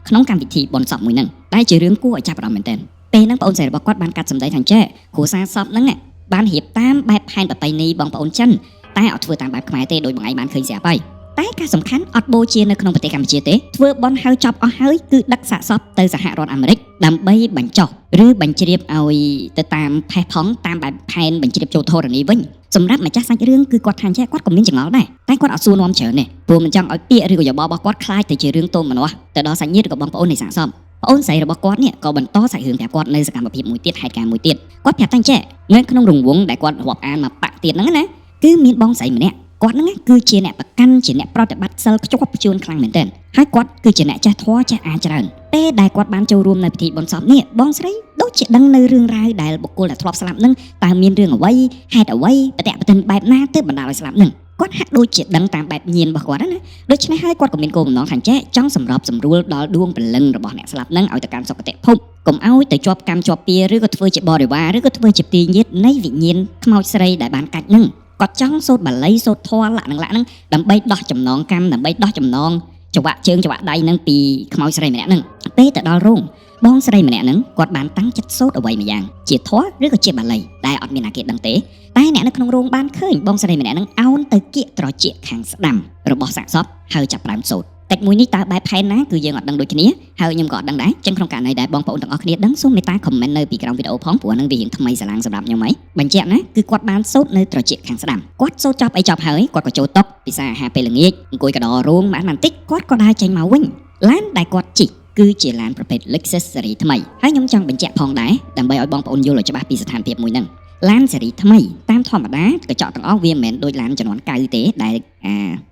ញក្នុងកម្មវិធីបុណ្យសពមួយហ្នឹងតែជារឿងគួរឲ្យចាប់អារម្មណ៍មែនទែនពេលហ្នឹងប្អូនស្រីរបស់គាត់បានកាត់សម្ដីថាចេះគ្រួសារសពហ្នឹងបានរៀបតាមបែបផែនប្រពៃណីបងប្អូនចិនតែអត់ធ្វើតាមបែបខ្មែរទេដោយបងឯងបានឃើញស្រាប់ហើយតែការសំខាន់អត់បូជានៅក្នុងប្រទេសកម្ពុជាទេធ្វើបុណ្យហើយចប់អស់ហើយគឺដឹកសាកសពទៅសហរដ្ឋអាមេរិកដើម្បីបញ្ចុះឬបញ្ជ្រាបឲ្យទៅតាមផេះផង់តាមបែបផែនបញ្ជ្រាបចូលធរណីវិញសម្រាប់ម្ចាស់សាច់រឿងគឺគាត់ថាចេះគាត់ក៏មានចង្អល់ដែរតែគាត់អត់សួរនាំច្រើនទេព្រោះមិនចង់ឲ្យពាក្យឬក៏យោបល់របស់គាត់ខ្លាចទៅជារឿងទោមនស្សទៅដល់សាច់ញាតិឬក៏បងប្អូននៃសាកសពប្អូនស្រីរបស់គាត់នេះក៏បន្តសាច់រឿងប្រាប់គាត់នៅសកម្មភាពមួយទៀតហេតុការណ៍មួយទៀតគាត់ប្រាប់ថាចេះនៅក្នុងរង្វង់ដែលគាត់រាប់អានមកបាក់ទៀតហ្នឹងណាគឺមានបងស្រីម្នាក់គាត់ហ្នឹងគឺជាអ្នកប្រកាន់ជាអ្នកប្រតិបត្តិសិលខ្ជាប់ខ្ជួនខ្លាំងមែនទែនហើយគាត់គឺជាអ្នកចេះធម៌ចេះអាច្រើនពេលដែលគាត់បានចូលរួមនៅពិធីបុណ្យសពនេះបងស្រីដូចជាដឹងនៅរឿងរ៉ាវដែលបុគ្គលដែលធ្លាប់ស្លាប់ហ្នឹងតើមានរឿងអ្វីហេតុអ្វីបតិបតិនបែបណាទើបបណ្ដាលឲ្យស្លាប់ហ្នឹងគាត់ហាក់ដូចជាដឹងតាមបែបញៀនរបស់គាត់ណាដូច្នេះហើយគាត់ក៏មានគោលបំណងខាងចេះចង់សម្របសម្រួលដល់ដួងព្រលឹងរបស់អ្នកស្លាប់ហ្នឹងឲ្យទៅកាន់សុគតិភពកុំឲ្យទៅជាប់កម្មជាប់ពៀឬក៏ធ្វើជាបរិវារឬក៏ធ្វើជាទីញាតនៃវិញ្ញាណខ្មោចស្រីដែលបានកាច់ហ្នឹងគាត់ចង់សូត្របាលីសូត្រធម៌លក្ខណៈលក្ខហ្នឹងដើម្បីដោះចំណងកម្មដើម្បីដោះចំណងចង្វាក់ជើងចង្វាក់ដៃហ្នឹងពីខ្មោចស្រីម្នាក់ហ្នឹងពេលទៅដល់រោងបងស្រីម្នាក់ហ្នឹងគាត់បានតាំងចិត្តសូត្រអ្វីមួយយ៉ាងជាធម៌ឬក៏ជាបាលីដែលអត់មានណាគេដឹងទេតែអ្នកនៅក្នុងរោងបានឃើញបងស្រីម្នាក់ហ្នឹងអោនទៅគៀកត្រចៀកខាងស្ដាំរបស់សាកសពហើយចាប់ផ្ដើមសូត្រតិចមួយនេះតើបែបផែនណាគឺយើងអត់ដឹងដូចគ្នាហើយខ្ញុំក៏អត់ដឹងដែរចឹងក្នុងករណីដែលបងប្អូនទាំងអស់គ្នាដឹងសូមមេត្តា comment នៅពីក្រោមវីដេអូផងព្រោះហ្នឹងវារៀងថ្មីស្រឡាងសម្រាប់ខ្ញុំហីបញ្ជាក់ណាគឺគាត់បានសូត្រនៅត្រចៀកខាងស្ដាំគាត់សូត្រចប់អីចប់ហើយគាត់ក៏ចូលតុពិសាអាហារពេលល្ងាចអង្គុយកដរោងបានបន្តិចគាត់ក៏ដើរចេញមកវិញឡានដែលគាត់ជិះគឺជាឡានប្រភេទ Lexus ស៊េរីថ្មីហើយខ្ញុំចង់បញ្ជាក់ផងដែរដើម្បីឲ្យបងប្អូនយល់ឲ្យច្បាស់ពីស្ថានភាពមួយហ្នឹងឡានស៊េរីថ្មីតាមធម្មតាកញ្ចក់ទាំងអស់វាមិនមែនដូចឡានជំនាន់កៅទេដែលអ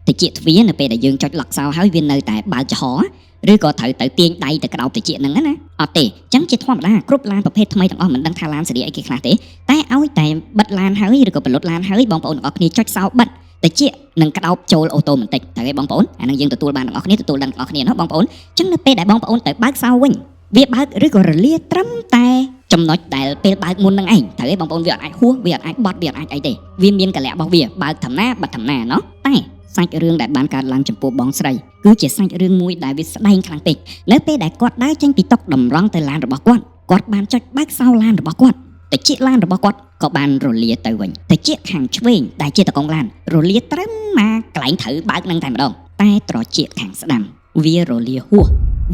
ាតិចទ្វារនៅពេលដែលយើងចុចឡុកសោហើយវានៅតែបើកចំហឬក៏ត្រូវទៅទាញដៃទៅក្តោបតិចហ្នឹងណាអត់ទេអញ្ចឹងជាធម្មតាគ្រប់ឡានប្រភេទថ្មីទាំងអស់មិនដឹងថាឡានស៊េរីអីគេខ្លះទេតែឲ្យតែបិទឡានហើយឬក៏បលុតឡានហើយបងប្អូនទាំងអស់គ្នាចុចសោបិទតិចនឹងក្តោបចូល automatic ត្រូវទេបងប្អូនអានឹងយើងទទួលបានទាំងអស់គ្នាទទួលដឹងទាំងអស់គ្នាណោះបងប្អូនអញ្ចឹងនៅពេលដែលបងប្អូនទៅបើកសោវិញវាបើកឬក៏រលាត្រឹមតែចំណុចដែលពេលបើកមុននឹងឯងត្រូវទេបងប្អូនវាអត់អាចហួសវាអត់អាចបត់វាអត់អាចអីទេវាមានកលៈរបស់វាបើកធម្មតាបិទធម្មតាណោះតែសាច់រឿងដែលបានកើតឡើងចំពោះបងស្រីគឺជាសាច់រឿងមួយដែលវាស្ដែងខ្លាំងពេកនៅពេលដែលគាត់ដើរចេញពីតុតម្រង់ទៅឡានរបស់គាត់គាត់បានចុចបើកសោឡានរបស់គាត់តិចឡានរបស់គាត់ក៏បានរលាទៅវិញតិចខាងឆ្វេងដែលជាតកងឡានរលាត្រឹមមកកន្លែងត្រូវបើកនឹងតែម្ដងតែត្រចៀកខាងស្ដាំវារលាហួស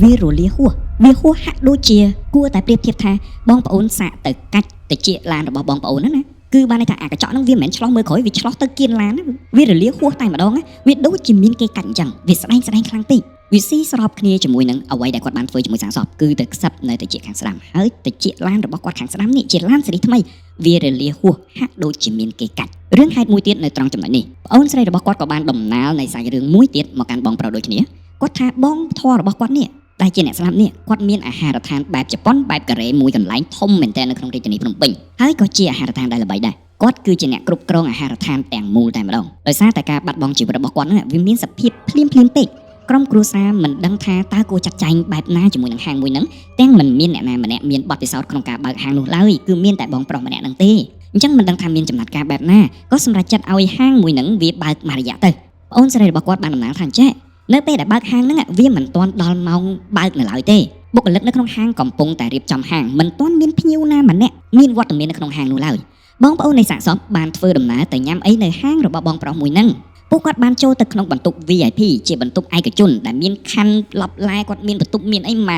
វារលាហួសវាហួសហាក់ដូចជាគួរតែប្រៀបធៀបថាបងប្អូនសាកទៅកាច់តិចឡានរបស់បងប្អូនណាគឺបានន័យថាអាកញ្ចក់ហ្នឹងវាមិនមែនឆ្លោះមើលក្រោយវាឆ្លោះទៅគៀនឡានវារលាហួសតែម្ដងវាដូចជាមានគេកាច់អញ្ចឹងវាស្ដែងស្ដែងខ្លាំងពេកវាស៊ីស្របគ្នាជាមួយនឹងអ្វីដែលគាត់បានធ្វើជាមួយសាកសពគឺទៅខ្សឹបនៅតិចខាងស្ដាំហើយតិចឡានរបស់គាត់ខាងស្ដាំនេះជាឡានស៊េរីថ្មីវារលាហួសហាក់ដូចជាមានគេកាច់រឿងហេតុមួយទៀតនៅត្រង់ចំណុចនេះប្អូនស្រីរបស់គាត់ក៏បានដំណើរនៃសាច់រឿងមួយទៀតមកកាន់បងប្រុសដូចគ្នាគាត់ថាបងធររបស់គាត់នេះ ដែលជាអ្នកស្លាប់នេះគាត់មានអាហារដ្ឋានបែបជប៉ុនបែបកូរ៉េមួយកន្លែងធំមែនទែននៅក្នុងរាជធានីភ្នំពេញហើយក៏ជាអាហារដ្ឋានដែលល្បីដែរគាត់គឺជាអ្នកគ្រប់គ្រងអាហារដ្ឋានទាំងមូលតែម្ដងដោយសារតែការបាត់បង់ជីវិតរបស់គាត់ហ្នឹងវាមានសភាពភ្លាមភ្លាមពេកក្រុមគ្រួសារមិនដឹងថាតើគួរចាត់ចែងបែបណាជាមួយនឹងហាងមួយហ្នឹងទាំងមិនមានអ្នកណាម្នាក់មានបទពិសោធន៍ក្នុងការបើកហាងនោះឡើយគឺមានតែបងប្រុសម្នាក់ហ្នឹងទេអញ្ចឹងមិនដឹងថាមានចំណាត់ការបែបណាក៏សម្រេចចិត្តឲ្យហាងមួយហ្នឹងវាបើកមួយរយៈទៅប្អូនស្រីរបស់គាត់បានដំណើរថាអញ្ចេះនៅពេលដែលបើកហាងហ្នឹងវាមិនទាន់ដល់ម៉ោងបើកនៅឡើយទេបុគ្គលិកនៅក្នុងហាងកំពុងតែរៀបចំហាងមិនទាន់មានភ្ញៀវណាម្នាក់មានវត្តមាននៅក្នុងហាងនោះឡើយបងប្អូននៃសាកសពបានធ្វើដំណើរទៅញ៉ាំអីនៅហាងរបស់បងប្រុសមួយហ្នឹងពួកគាត់បានចូលទៅក្នុងបន្ទប់ VIP ជាបន្ទប់ឯកជនដែលមានខណ្ឌឡប់ឡែគាត់មានបន្ទប់មានអីម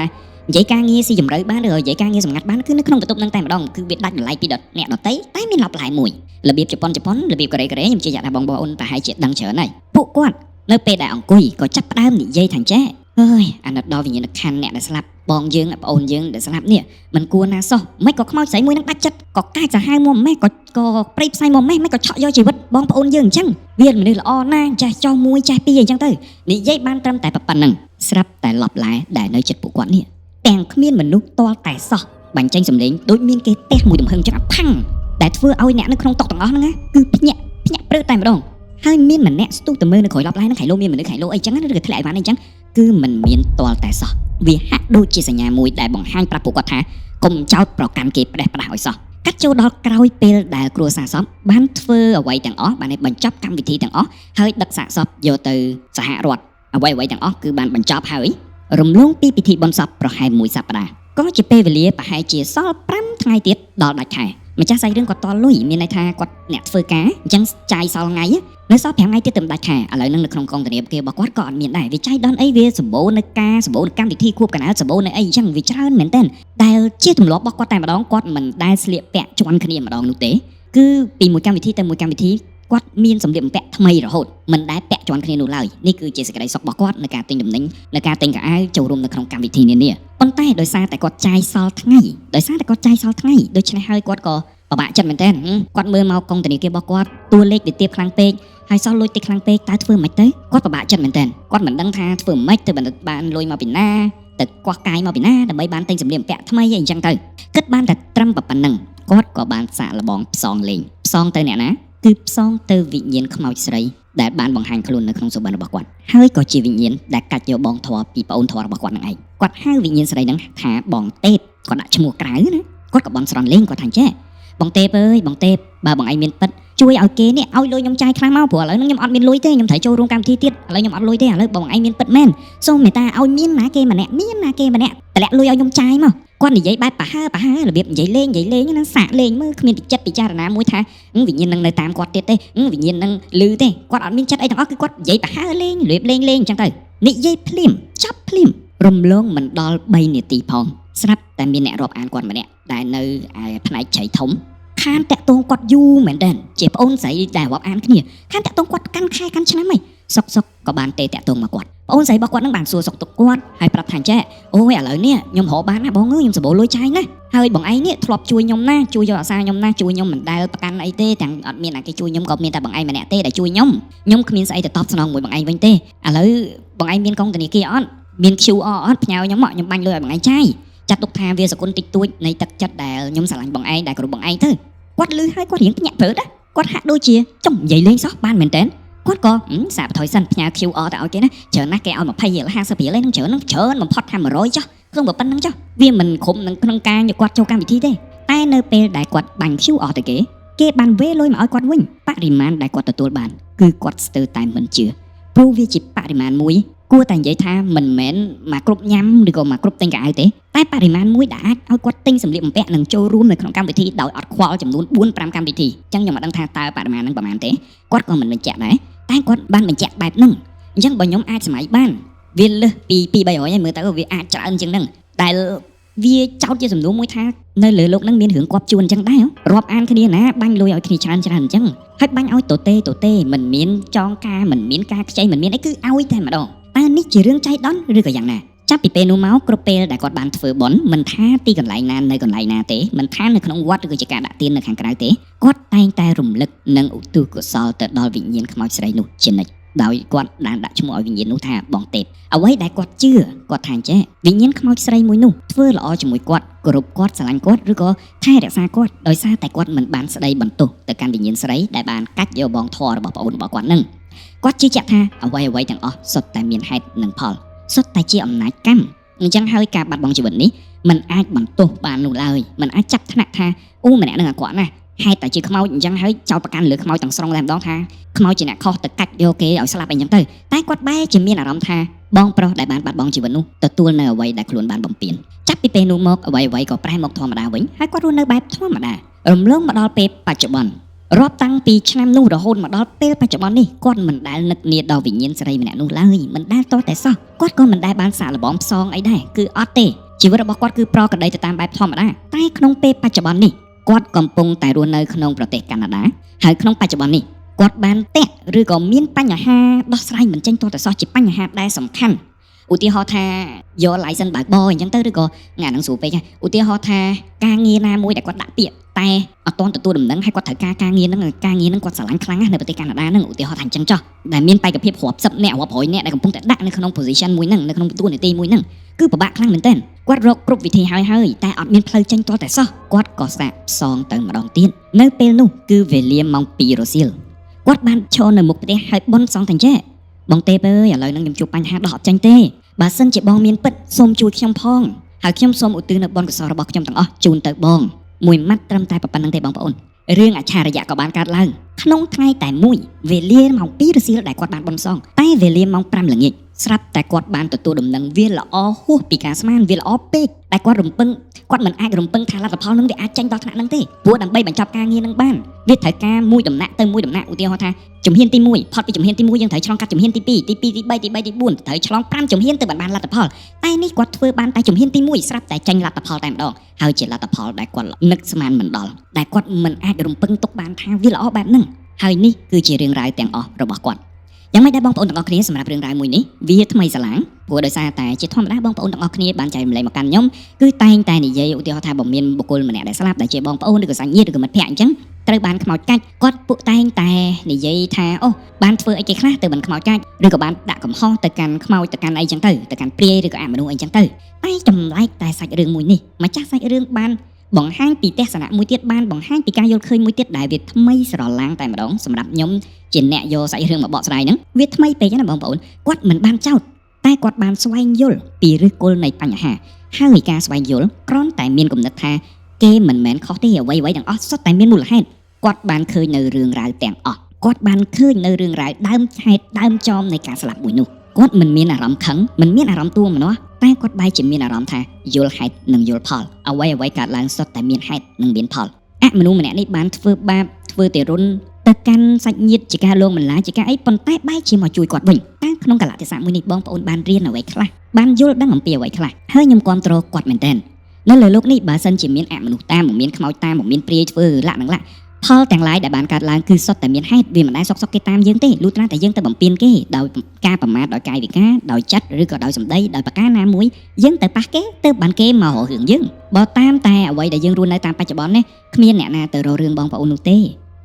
កនិយាយការងារស៊ីជម្រៅបានឬនិយាយការងារសម្ងាត់បានគឺនៅក្នុងបន្ទប់ហ្នឹងតែម្ដងគឺវាដាច់តម្លៃពីអ្នកដទៃតែមានឡប់ឡែមួយរបៀបជប៉ុនជប៉ុនរបៀបកូរ៉េកូរ៉េខ្ញុំជឿជាក់ថាបងប្អូនប្រហែលជាដឹងច្រើនហើយពួកគាត់នៅពេលដែលអង្គុយក៏ចាប់ផ្ដើមនិយាយថាចេះអើយអាណិតដល់វិញ្ញាណក្ខន្ធអ្នកដែលស្លាប់បងយើងប្អូនយើងដែលស្លាប់នេះមិនគួរណាសោះមិនក៏ខ្មោចស្រីមួយនឹងដាច់ចិត្តក៏កាចសាហាវមកម៉េះក៏ក៏ព្រៃផ្សៃមកម៉េះមិនក៏ឆក់យកជីវិតបងប្អូនយើងអញ្ចឹងវាមនុស្សល្អណាស់ចេះចោះមួយចេះពីរអញ្ចឹងទៅនិយាយបានត្រឹមតែប៉ុណ្្នឹងស្រាប់តែឡប់ឡែដែលនៅចិត្តពួកគាត់នេះទាំងគ្មានមនុស្សទាល់តែសោះបាញ់ចេញសម្លេងដូចមានគេទះមួយទំហឹងចឹងផាំងដែលធ្វើឲ្យអ្នកនៅក្នុងតុទាំងអស់ហ្នឹងគឺភ្ញាក់ភ្ញាក់ព្រឺតែម្ដងហើយមានម្នាក់ស្ទុះទៅមើលនៅក្រោយឡប់ឡែហ្នឹងខៃលោមានមនុស្សខៃលោអីចឹងឬក៏ធ្លាក់អីវ៉ាន់អីចឹងគឺមិនមានទាល់តែសោះវាហាក់ដូចជាសញ្ញាមួយដែលបង្ហាញប្រាប់ពួកគាត់ថាកុំចោតប្រកាន់គេផ្ដេសផ្ដាស់ឲ្យសោះកាត់ចូលដល់ក្រោយពេលដែលគ្រួសារសពបានធ្វើអ្វីទាំងអស់បានបញ្ចប់កម្មវិធីទាំងអស់ហើយដឹកសាកសពយកទៅសហរដ្ឋអ្វីអ្វីទាំងអស់គឺបានបញ្ចប់ហើយរំលងពីពិធីបុណ្យសពប្រហែលមួយសប្តាហ៍ក៏ជាពេលវេលាប្រហែលជាសល់5ថ្ងៃទៀតដល់ដាច់ខែម្ចាស់សាច់រឿងគាត់តលុយមានន័យថាគាត់អ្នកធ្វើការអញ្ចឹងចាយសល់ថ្ងៃនៅសល់5ថ្ងៃទៀតទៅដាច់ខែឥឡូវហ្នឹងនៅក្នុងកងធនាគាររបស់គាត់ក៏អត់មានដែរវាចាយដល់អីវាសម្បូរនៅការសម្បូរនៅកម្មវិធីខួបកណ្ដាលសម្បូរនៅអីអញ្ចឹងវាច្រើនមែនទែនដែលជាទម្លាប់របស់គាត់តែម្ដងគាត់មិនដែលស្លៀកពាក់ជាន់គ្នាម្ដងនោះទេគឺពីមួយកម្មវិធីទៅមួយកម្មវិធីគាត់មានសម្លៀកបំពាក់ថ្មីរហូតមិនដែលពាក់ជាន់គ្នានោះឡើយនេះគឺជាសេចក្តីសុខរបស់គាត់នៅការទិញទំនិញនៅការទិញកៅអៅចូលរួមនៅក្នុងកម្មវិធីនានាប៉ុន្តែដោយសារតែគាត់ចាយសល់ថ្ងៃដោយសារតែគាត់ចាយសល់ថ្ងៃដូច្នេះហើយគាត់ក៏ពិបាកចិត្តមែនទែនគាត់មើលមកកងធនាគាររបស់គាត់តួលេខវាទាបខ្លាំងពេកហើយសល់លុយតិចខ្លាំងពេកតើធ្វើមិនទៅគាត់ពិបាកចិត្តមែនទែនគាត់មិនដឹងថាធ្វើម៉េចទៅបានលុយមកពីណាទៅកោះកាយមកពីណាដើម្បីបានទិញសម្លៀកបំពាក់ថ្មីអីអញ្ចឹងទៅគិតបានតែត្រឹមប៉ុណ្្នឹងគាត់ក៏បានសាកល្បងផ្សងលេងផ្សងទៅអ្នកណាគឺផ្សងទៅវិញ្ញាណខ្មោចស្រីដែលបានបង្ហាញខ្លួននៅក្នុងសុបិនរបស់គាត់ហើយក៏ជាវិញ្ញាណដែលកាច់យកបងធွာពីប្អូនធွာរបស់គាត់នឹងឯងគាត់ហៅវិញ្ញាណស្រីហ្នឹងថាបងទេពគាត់ដាក់ឈ្មោះក្រៅណាគាត់ក៏បន់ស្រន់លេងគាត់ថាចេះបងទេពអើយបងទេពបើបងឯងមានពិតជួយឲ្យគេនេះឲ្យលុយខ្ញុំចាយខ្លះមកព្រោះឥឡូវហ្នឹងខ្ញុំអត់មានលុយទេខ្ញុំត្រូវចូលរួមកម្មវិធីទៀតឥឡូវខ្ញុំអត់លុយទេឥឡូវបងឯងមានពិតមែនសូមមេត្តាឲ្យមានណាគេម្នាក់មានណាគេម្នាក់តម្លាក់លុយឲ្យខ្ញុំចាយមកគាត់និយាយបែបប្រហើប្រហើរបៀបនិយាយលេងនិយាយលេងណាសាកលេងមើលគ្មានពិចិត្តពិចារណាមួយថាវិញ្ញាណនឹងនៅតាមគាត់ទៀតទេវិញ្ញាណនឹងលឺទេគាត់អត់មានចិត្តអីទាំងអស់គឺគាត់និយាយប្រហើលេងរបៀបលេងលេងអញ្ចឹងទៅនិយាយភ្លាមចាប់ភ្លាមរំលងមិនដល់3នាទីផងស្រាប់តែមានអ្នករាប់អានគាត់ម្នាក់ដែលនៅឯផ្នែកជ្រៃធំខានតាក់ទងគាត់យូរមែនតើជាប្អូនស្រីដែលរាប់អានគ្នាខានតាក់ទងគាត់កាន់ខែកាន់ឆ្នាំហីសុកសុកក៏បានទេតាក់ទងមកគាត់ប្អូនស្រីរបស់គាត់នឹងបានសួរសុខទុក្ខគាត់ហើយប្រាប់ថាចេះអូយឥឡូវនេះខ្ញុំរកបានណាបងអើយខ្ញុំសម្បូរលុយចាយណាហើយបងឯងនេះធ្លាប់ជួយខ្ញុំណាជួយយកអាសាខ្ញុំណាជួយខ្ញុំមិនដែលប្រកាន់អីទេទាំងអត់មានអាគេជួយខ្ញុំក៏មានតែបងឯងម្នាក់ទេដែលជួយខ្ញុំខ្ញុំគ្មានស្អីទៅតបស្នងមួយបងឯងវិញទេឥឡូវបងឯងមានកងធនាគារអត់មាន QR អត់ផ្ញើខ្ញុំមកខ្ញុំបាញ់លុយឲ្យបងឯងចាយចាត់ទុកថាវាសគុណតិចតួចនៃទឹកចិត្តដែលខ្ញុំស្រឡាញ់បងឯងដែលគ្រប់បងឯងទៅគាត់លឺហើយគាត់រៀងភ្ញាក់ព្រឺណាគាត់ហាក់ដូចជាចុំនិយាយលេងសោះបានមែនតើគាត់ក៏សាកបន្ថយសិនផ្ញើ QR ទៅឲ្យគេណាច្រើនណាស់គេឲ្យ20រៀល50រៀលឯងច្រើនហ្នឹងច្រើនបំផុតថា100ចុះក្នុងប៉ុណ្្នឹងចុះវាមិនគ្រប់នឹងក្នុងការគាត់ចូលកម្មវិធីទេតែនៅពេលដែលគាត់បាញ់ QR ទៅគេគេបានវេលុយមកឲ្យគាត់វិញបរិមាណដែលគាត់ទទួលបានគឺគាត់ស្ទើរតែមិនជឿព្រោះវាជាបរិមាណមួយគួរតែនិយាយថាមិនមែនមកគ្រប់ញ៉ាំឬក៏មកគ្រប់ទិញកៅអៅទេតែបរិមាណមួយដែលអាចឲ្យគាត់ទិញសម្លៀកបំពាក់និងចូលរួមនៅក្នុងកម្មវិធីដោយអត់ខ្វល់ចំនួន4 5កម្មវិធីអញ្ចឹងខ្ញុំមិនដឹងថាតើបរិមាណហ្នឹងប្រហែលទេគាត់ក៏មិនបញ្ជាក់ដែរតែគាត់បានបញ្ជាក់បែបហ្នឹងអញ្ចឹងបើខ្ញុំអាចសម័យបានវាលើសពី2 300ហើយមើលទៅវាអាចច្រើនជាងហ្នឹងដែលវាចោតជាសំណួរមួយថានៅលើលោកហ្នឹងមានរឿងគាប់ជួនអញ្ចឹងដែររាប់អានគ្នាណាបាញ់លុយឲ្យគ្នាច្រើនច្រើនអញ្ចឹងហើយបាញ់ឲ្យតទេតទេមិនមានចងការមិនមានការខ្ចីមិនមានអីគឺឲ្យតែម្ដងតើនេះជារឿងចៃដន្យឬក៏យ៉ាងណាចាប់ពីពេលនោះមកគ្រប់ពេលដែលគាត់បានធ្វើបុណ្យមិនថាទីកន្លែងណានៅកន្លែងណាទេមិនថានៅក្នុងវត្តឬក៏ជាការដាក់ទាននៅខាងក្រៅទេគាត់តែងតែរំលឹកនិងឧទ្ទិសកុសលទៅដល់វិញ្ញាណខ្មោចស្រីនោះជានិច្ច ដោយគាត់បានដាក់ឈ្មោះឲ្យវិញ្ញាណនោះថាបងទេពអ្វីដែលគាត់ជឿគាត់ថាអញ្ចេះវិញ្ញាណខ្មោចស្រីមួយនោះធ្វើល្អជាមួយគាត់គោរពគាត់ស្រឡាញ់គាត់ឬក៏ថែរក្សាគាត់ដោយសារតែគាត់មិនបានស្ដីបន្ទោសទៅកាន់វិញ្ញាណស្រីដែលបានកាច់យកបងធររបស់ប្អូនរបស់គាត់នឹងគាត់ជឿជាក់ថាអ្វីអ្វីទាំងអស់សុទ្ធតែមានហេតុនិងផលសុទ្ធតែជាអំណាចកម្មអញ្ចឹងហើយការបាត់បង់ជីវិតនេះมันអាចបន្ទោសបាននោះឡើយมันអាចចាប់ថ្នាក់ថាអូម្នាក់នឹងអាក្រក់ណាស់ហេតុតែជាខ្មោចអញ្ចឹងហើយចោទប្រកាន់លើខ្មោចទាំងស្រុងតែម្ដងថាខ្មោចជាអ្នកខុសទៅកាច់យកគេឲ្យស្លាប់អីចឹងទៅតែគាត់បែរជាមានអារម្មណ៍ថាបងប្រុសដែលបានបាត់បង់ជីវិតនោះទទួលនៅអ្វីដែលខ្លួនបានបំពេញចាប់ពីពេលនោះមកអ្វីអ្វីក៏ប្រែមកធម្មតាវិញហើយគាត់រស់នៅបែបធម្មតារំលងមកដល់ពេលបច្ចុប្បន្នរាប់តាំងពីឆ្នាំនោះរហូតមកដល់ពេលបច្ចុប្បន្ននេះគាត់មិនដែលនឹកនាដល់វិញ្ញាណស្រីម្នាក់នោះឡើយមិនដែលតោះតែសោះគាត់ក៏មិនដែលបានសាកល្បងផ្សងអីដែរគឺអត់ទេជីវិតរបស់គាត់គឺប្រក្រតីទៅតាមបែបធម្មតាតែក្នុងពេលបច្ចុប្បន្ននេះគាត់កំពុងតែរស់នៅក្នុងប្រទេសកាណាដាហើយក្នុងបច្ចុប្បន្ននេះគាត់បានតាក់ឬក៏មានបញ្ហាដោះស្រាយមិនចេញទាល់តែសោះជាបញ្ហាដែលសំខាន់ឧទាហរណ៍ថាយក license បើកបរអញ្ចឹងទៅឬក៏ងាហ្នឹងស្រួលពេកឧទាហរណ៍ថាការងារណាមួយដែលគាត់ដាក់ពាក្យតែអត់ទាន់ទទួលដំណឹងហើយគាត់ត្រូវការការងារហ្នឹងការងារហ្នឹងគាត់ស្រឡាញ់ខ្លាំងណាស់នៅប្រទេសកាណាដាហ្នឹងឧទាហរណ៍ថាអញ្ចឹងចុះដែលមានបេក្ខភាពរាប់សិបនាក់រាប់រយនាក់ដែលកំពុងតែដាក់នៅក្នុង position មួយហ្នឹងនៅក្នុងតួនាទីមួយហ្នឹងគឺពិបាកខ្លាំងមែនទែនគាត់រកគ្រប់វិធីហើយហើយតែអត់មានផ្លូវចេញទាល់តែសោះគាត់ក៏សាកផ្សងទៅម្ដងទៀតនៅពេលនោះគឺវេលាម៉ោង2រសៀលគាត់បានឈរនៅមុខផ្ទះហើយបន់សងតែចេះបងទេពអើយឥឡូវហ្នឹងខ្ញុំជួបបញ្ហាដោះអត់ចេញទេបើសិនជាបងមានពិតសូមជួយខ្ញុំផងហើយខ្ញុំសូមឧទ្ទិសនៅបុណ្យកុសលរបស់ខ្ញុំទាំងអស់ជូនទៅបងមួយម៉ាត់ត្រឹមតែប៉ុណ្្នឹងទេបងប្អូនរឿងអច្ឆរិយៈក៏បានកើតឡើងក្នុងថ្ងៃតែមួយវេលាម៉ោង2រសៀលដែលគាត់បានបន់សងតែវេលាម៉ោង5ល្ងាចស្រាប់តែគាត់បានទទួលដំណឹងវាល្អហួសពីការស្មានវាល្អពេកដែលគាត់រំពឹងគាត់មិនអាចរំពឹងថាលទ្ធផលនឹងវាអាចចេញដល់ថ្នាក់ហ្នឹងទេព្រោះដើម្បីបញ្ចប់ការងារនឹងបានវាត្រូវការមួយដំណាក់ទៅមួយដំណាក់ឧទាហរណ៍ថាជំហានទី1ផុតពីជំហានទី1យើងត្រូវឆ្លងកាត់ជំហានទី2ទី2ទី3ទី3ទី4ត្រូវឆ្លង5ជំហានទៅបានលទ្ធផលតែនេះគាត់ធ្វើបានតែជំហានទី1ស្រាប់តែចេញលទ្ធផលតែម្ដងហើយជាលទ្ធផលដែលគាត់នឹកស្មានមិនដល់ដែលគាត់មិនអាចរំពឹងទុកបានថាវាល្អបែបហ្នឹងហើយនេះគឺជារឿងរ៉ាវទាំងអស់របស់គាត់យ៉ាងម៉េចដែរបងប្អូនទាំងអស់គ្នាសម្រាប់រឿងរ៉ាវមួយនេះវាថ្មីស្រឡាងព្រោះដោយសារតែជាធម្មតាបងប្អូនទាំងអស់គ្នាបានចែករំលែកមកកាន់ខ្ញុំគឺតែងតែនិយាយឧទាហរណ៍ថាបើមានបុគ្គលម្នាក់ដែលស្លាប់ដែលជាបងប្អូនឬក៏សាច់ញាតិឬក៏មិត្តភក្តិអញ្ចឹងត្រូវបានខ្មោចកាច់គាត់ពួកតែងតែនិយាយថាអូបានធ្វើអីគេខ្លះទៅមិនខ្មោចកាច់ឬក៏បានដាក់កំហុសទៅកាន់ខ្មោចទៅកាន់អីចឹងទៅទៅកាន់ព្រាយឬក៏អមនុស្សអីចឹងទៅតែចម្លែកតែសាច់រឿងមួយនេះម្ចាស់សាច់រឿងបានបង្ហាញពីទស្សនៈមួយទៀតបានបង្ហាញពីការយល់ឃើញមួយទៀតដែលវាថ្មីស្រឡាងតែម្ដងសម្រាប់ខ្ញុំជាអ្នកយកសាច់រឿងមកបកស្រាយហ្នឹងវាថ្មីពេកណាបងប្អូនគាត់មិនបានចោទតែគាត់បានស្វែងយល់ពីឫសគល់នៃបញ្ហាហើយការស្វែងយល់គ្រាន់តែមានគំនិតថាគេមិនមែនខុសទេអ្វីៗទាំងអស់សុទ្ធតែមានមូលហេតុគាត់បានឃើញនៅរឿងរ៉ាវទាំងអស់គាត់បានឃើញនៅរឿងរ៉ាវដើមហេតុដើមចមនៃការស្លាប់មួយនោះគាត់មិនមានអារម្មណ៍ខឹងមិនមានអារម្មណ៍ទួមនោះតែគាត់បែរជាមានអារម្មណ៍ថាយល់ហេតុនិងយល់ផលអ្វីអ្វីកើតឡើងសុទ្ធតែមានហេតុនិងមានផលអមនុស្សម្នាក់នេះបានធ្វើបាបធ្វើទារុណទៅកាន់សាច់ញាតិជាការលងបន្លាជាការអីប៉ុន្តែបែរជាមកជួយគាត់វិញតើក្នុងកលៈទេសៈមួយនេះបងប្អូនបានរៀនអ្វីខ្លះបានយល់ដឹងអំពីអ្វីខ្លះហើយខ្ញុំគាំទ្រគាត់មែនទែននៅលើលោកនេះបើសិនជាមានអមនុស្សតាមមានខ្មោចតាមមានព្រាយធ្វើលាក់នឹងលាក់ផលទាំងឡាយដែលបានកើតឡើងគឺសុទ្ធតែមានហេតុវាមិនដែលសុកសុកគេតាមយើងទេលុះត្រាតែយើងទៅបំពេញគេដោយការប្រមាថដោយកាយវិការដោយចិត្តឬក៏ដោយសម្ដីដោយប្រការណាមួយយើងទៅប៉ះគេទៅបានគេមករករឿងយើងបើតាមតែអ្វីដែលយើងរស់នៅតាមបច្ចុប្បន្ននេះគ្មានអ្នកណាទៅរករឿងបងប្អូននោះទេ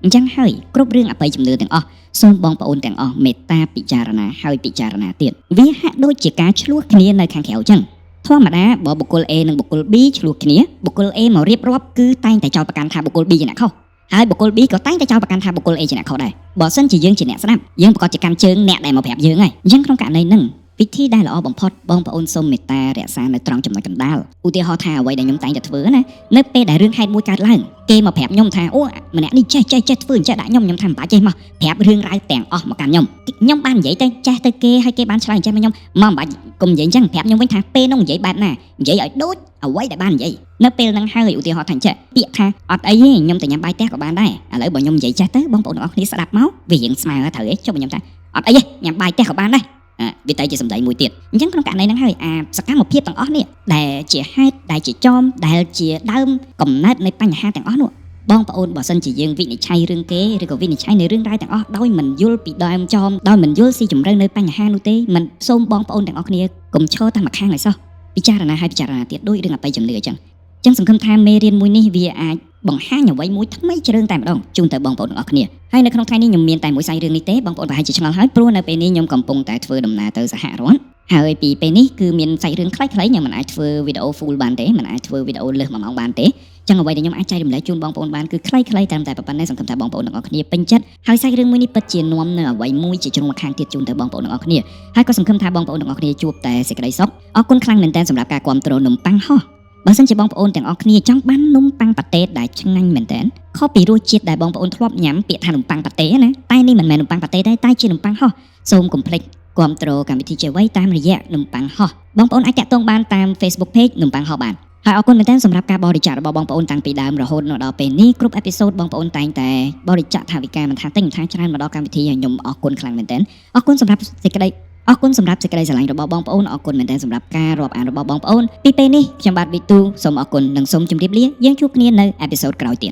អញ្ចឹងហើយគ្រប់រឿងអបិយជំនឿទាំងអស់សូមបងប្អូនទាំងអស់មេត្តាពិចារណាហើយពិចារណាទៀតវាហាក់ដូចជាការឆ្លោះគ្នានៅខាងក្រៅចឹងធម្មតាបើបុគ្គល A និងបុគ្គល B ឆ្លោះគ្នាបុគ្គល A មករៀបរាប់គឺតែងតែចោទប្រកាន់ថាបុគ្គល B ជាអ្នកខុសហើយបុគ្គល B ក៏តែងតែចោទប្រកាន់ថាបុគ្គល A ជាអ្នកខុសដែរបើសិនជាយើងជាអ្នកស្ដាប់យើងប្រកាសជាកាន់ជើងអ្នកដែលមកប្រាប់យើងហើយអញ្ចឹងក្នុងករណីហ្នឹងវិធីដែលល្អបំផុតបងប្អូនសូមមេត្តារក្សានៅត្រង់ចំណុចកណ្ដាលឧទាហរណ៍ថាអ្វីដែលខ្ញុំតែងតែធ្វើណានៅពេលដែលរឿងហេតុមួយកើតឡើងគេមកប្រាប់ខ្ញុំថាអូម្នាក់នេះចេះចេះចេះធ្វើអញ្ចេះដាក់ខ្ញុំខ្ញុំថាមិនបាច់ចេះមកប្រាប់រឿងរ៉ាវទាំងអស់មកកាន់ខ្ញុំខ្ញុំបាននិយាយទៅចេះទៅគេហើយគេបានឆ្លើយអញ្ចេះមកខ្ញុំមកមិនបាច់កុំនិយាយអញ្ចឹងប្រាប់ខ្ញុំវិញថាពេលនោះនិយាយបែបណានិយាយឲ្យដូចអ្វីដែលបាននិយាយនៅពេលហ្នឹងហើយឧទាហរណ៍ថាអញ្ចេះពាក្យថាអត់អីទេខ្ញុំទៅញ៉ាំបាយផ្ទះក៏បានដែរឥឡូវបើខ្ញុំនិយាយចេះទៅបងប្អូនទាំងអស់គ្នាស្ដាប់មកវារៀងស្មើត្រូវទេចុះខ្ញុំថាអត់អីទេញ៉ាំបាយផ្ទះក៏បានដែរវាទៅជាសម្ដីមួយទៀតអញ្ចឹងក្នុងករណីហ្នឹងហើយអាសកម្មភាពទាំងអស់នេះដែលជាហេតុដែលជាចមដែលជាដើមកំណើតនៃបញ្ហាទាំងអស់នោះបងប្អូនបើសិនជាយើងវិនិច្ឆ័យរឿងគេឬក៏វិនិច្ឆ័យនៃរឿងរ៉ាវទាំងអស់ដោយមិនយល់ពីដើមចមដោយមិនយល់ស៊ីជម្រៅនៅបញ្ហានោះទេមិនសូមបងប្អូនទាំងអស់គ្នាកុំឈរតែម្ខាងឲ្យសោះពិចារណាហើយពិចារណាទៀតដោយរឿងអបិយជំនឿអញ្ចឹងចឹងសង្ឃឹមថាមេរៀនមួយនេះវាអាច បង្ហាញអ្វីមួយថ្មីជ្រើងតែម្ដងជូនទៅបងប្អូនទាំងអស់គ្នាហើយនៅក្នុងថ្ងៃនេះខ្ញុំមានតែមួយសាច់រឿងនេះទេបងប្អូនប្រហែលជាឆ្ងល់ហើយព្រោះនៅពេលនេះខ្ញុំកំពុងតែធ្វើដំណើរទៅសហរដ្ឋហើយពីពេលនេះគឺមានសាច់រឿងខ្លីៗខ្ញុំមិនអាចធ្វើវីដេអូ full បានទេមិនអាចធ្វើវីដេអូលើស1ម៉ោងបានទេចឹងអ្វីដែលខ្ញុំអាចចែករំលែកជូនបងប្អូនបានគឺខ្លីៗតាមតែប៉ុណ្ណេះសង្ឃឹមថាបងប្អូនទាំងអស់គ្នាពេញចិត្តហើយសាច់រឿងមួយនេះពិតជានាំនៅអ្វីមួយជាជ្រុងម្ខាងទៀតជូនទៅបងប្អូនទាំងអស់គ្នាហើយក៏សង្ឃឹមថាបងប្អូនទាំងអស់គ្នាជួបតែសេចក្តីសុខអរគុណខ្លាំងមែនទែនសម្រាប់ការគាំទ្រនំប៉័ងហោះបើសិនជាបងប្អូនទាំងអស់គ្នាចង់បាននំប៉័ងប៉ាតេដែលឆ្ងាញ់មែនទែនខុសពីរសជាតិដែលបងប្អូនធ្លាប់ញ៉ាំពាក្យថានំប៉័ងប៉ាតេណាតែនេះមិនមែននំប៉័ងប៉ាតេទេតែជានំប៉័ងហោះសូមកុំភ្លេចគាំទ្រកម្មវិធីជាអ្វីតាមរយៈនំប៉័ងហោះបងប្អូនអាចតាក់ទងបានតាម Facebook Page នំប៉័ងហោះបានហើយអរគុណមែនទែនសម្រាប់ការបរិច្ចាគរបស់បងប្អូនតាំងពីដើមរហូតមកដល់ពេលនេះគ្រប់ episode បងប្អូនតែងតែបរិច្ចាគថវិកាមិនថាតិចមិនថាច្រើនមកដល់កម្មវិធីហើយខ្ញុំអរគុណខ្លាំងមែនទែនអរគុណសម្រាប់សេចក្តីអរគុណសម្រាប់សេចក្តីស្រឡាញ់របស់បងប្អូនអរគុណមែនទែនសម្រាប់ការរាប់អានរបស់បងប្អូនពីពេលនេះខ្ញុំបាទវិទូសូមអរគុណនិងសូមជម្រាបលាយើងជួបគ្នានៅ episode ក្រោយទៀត។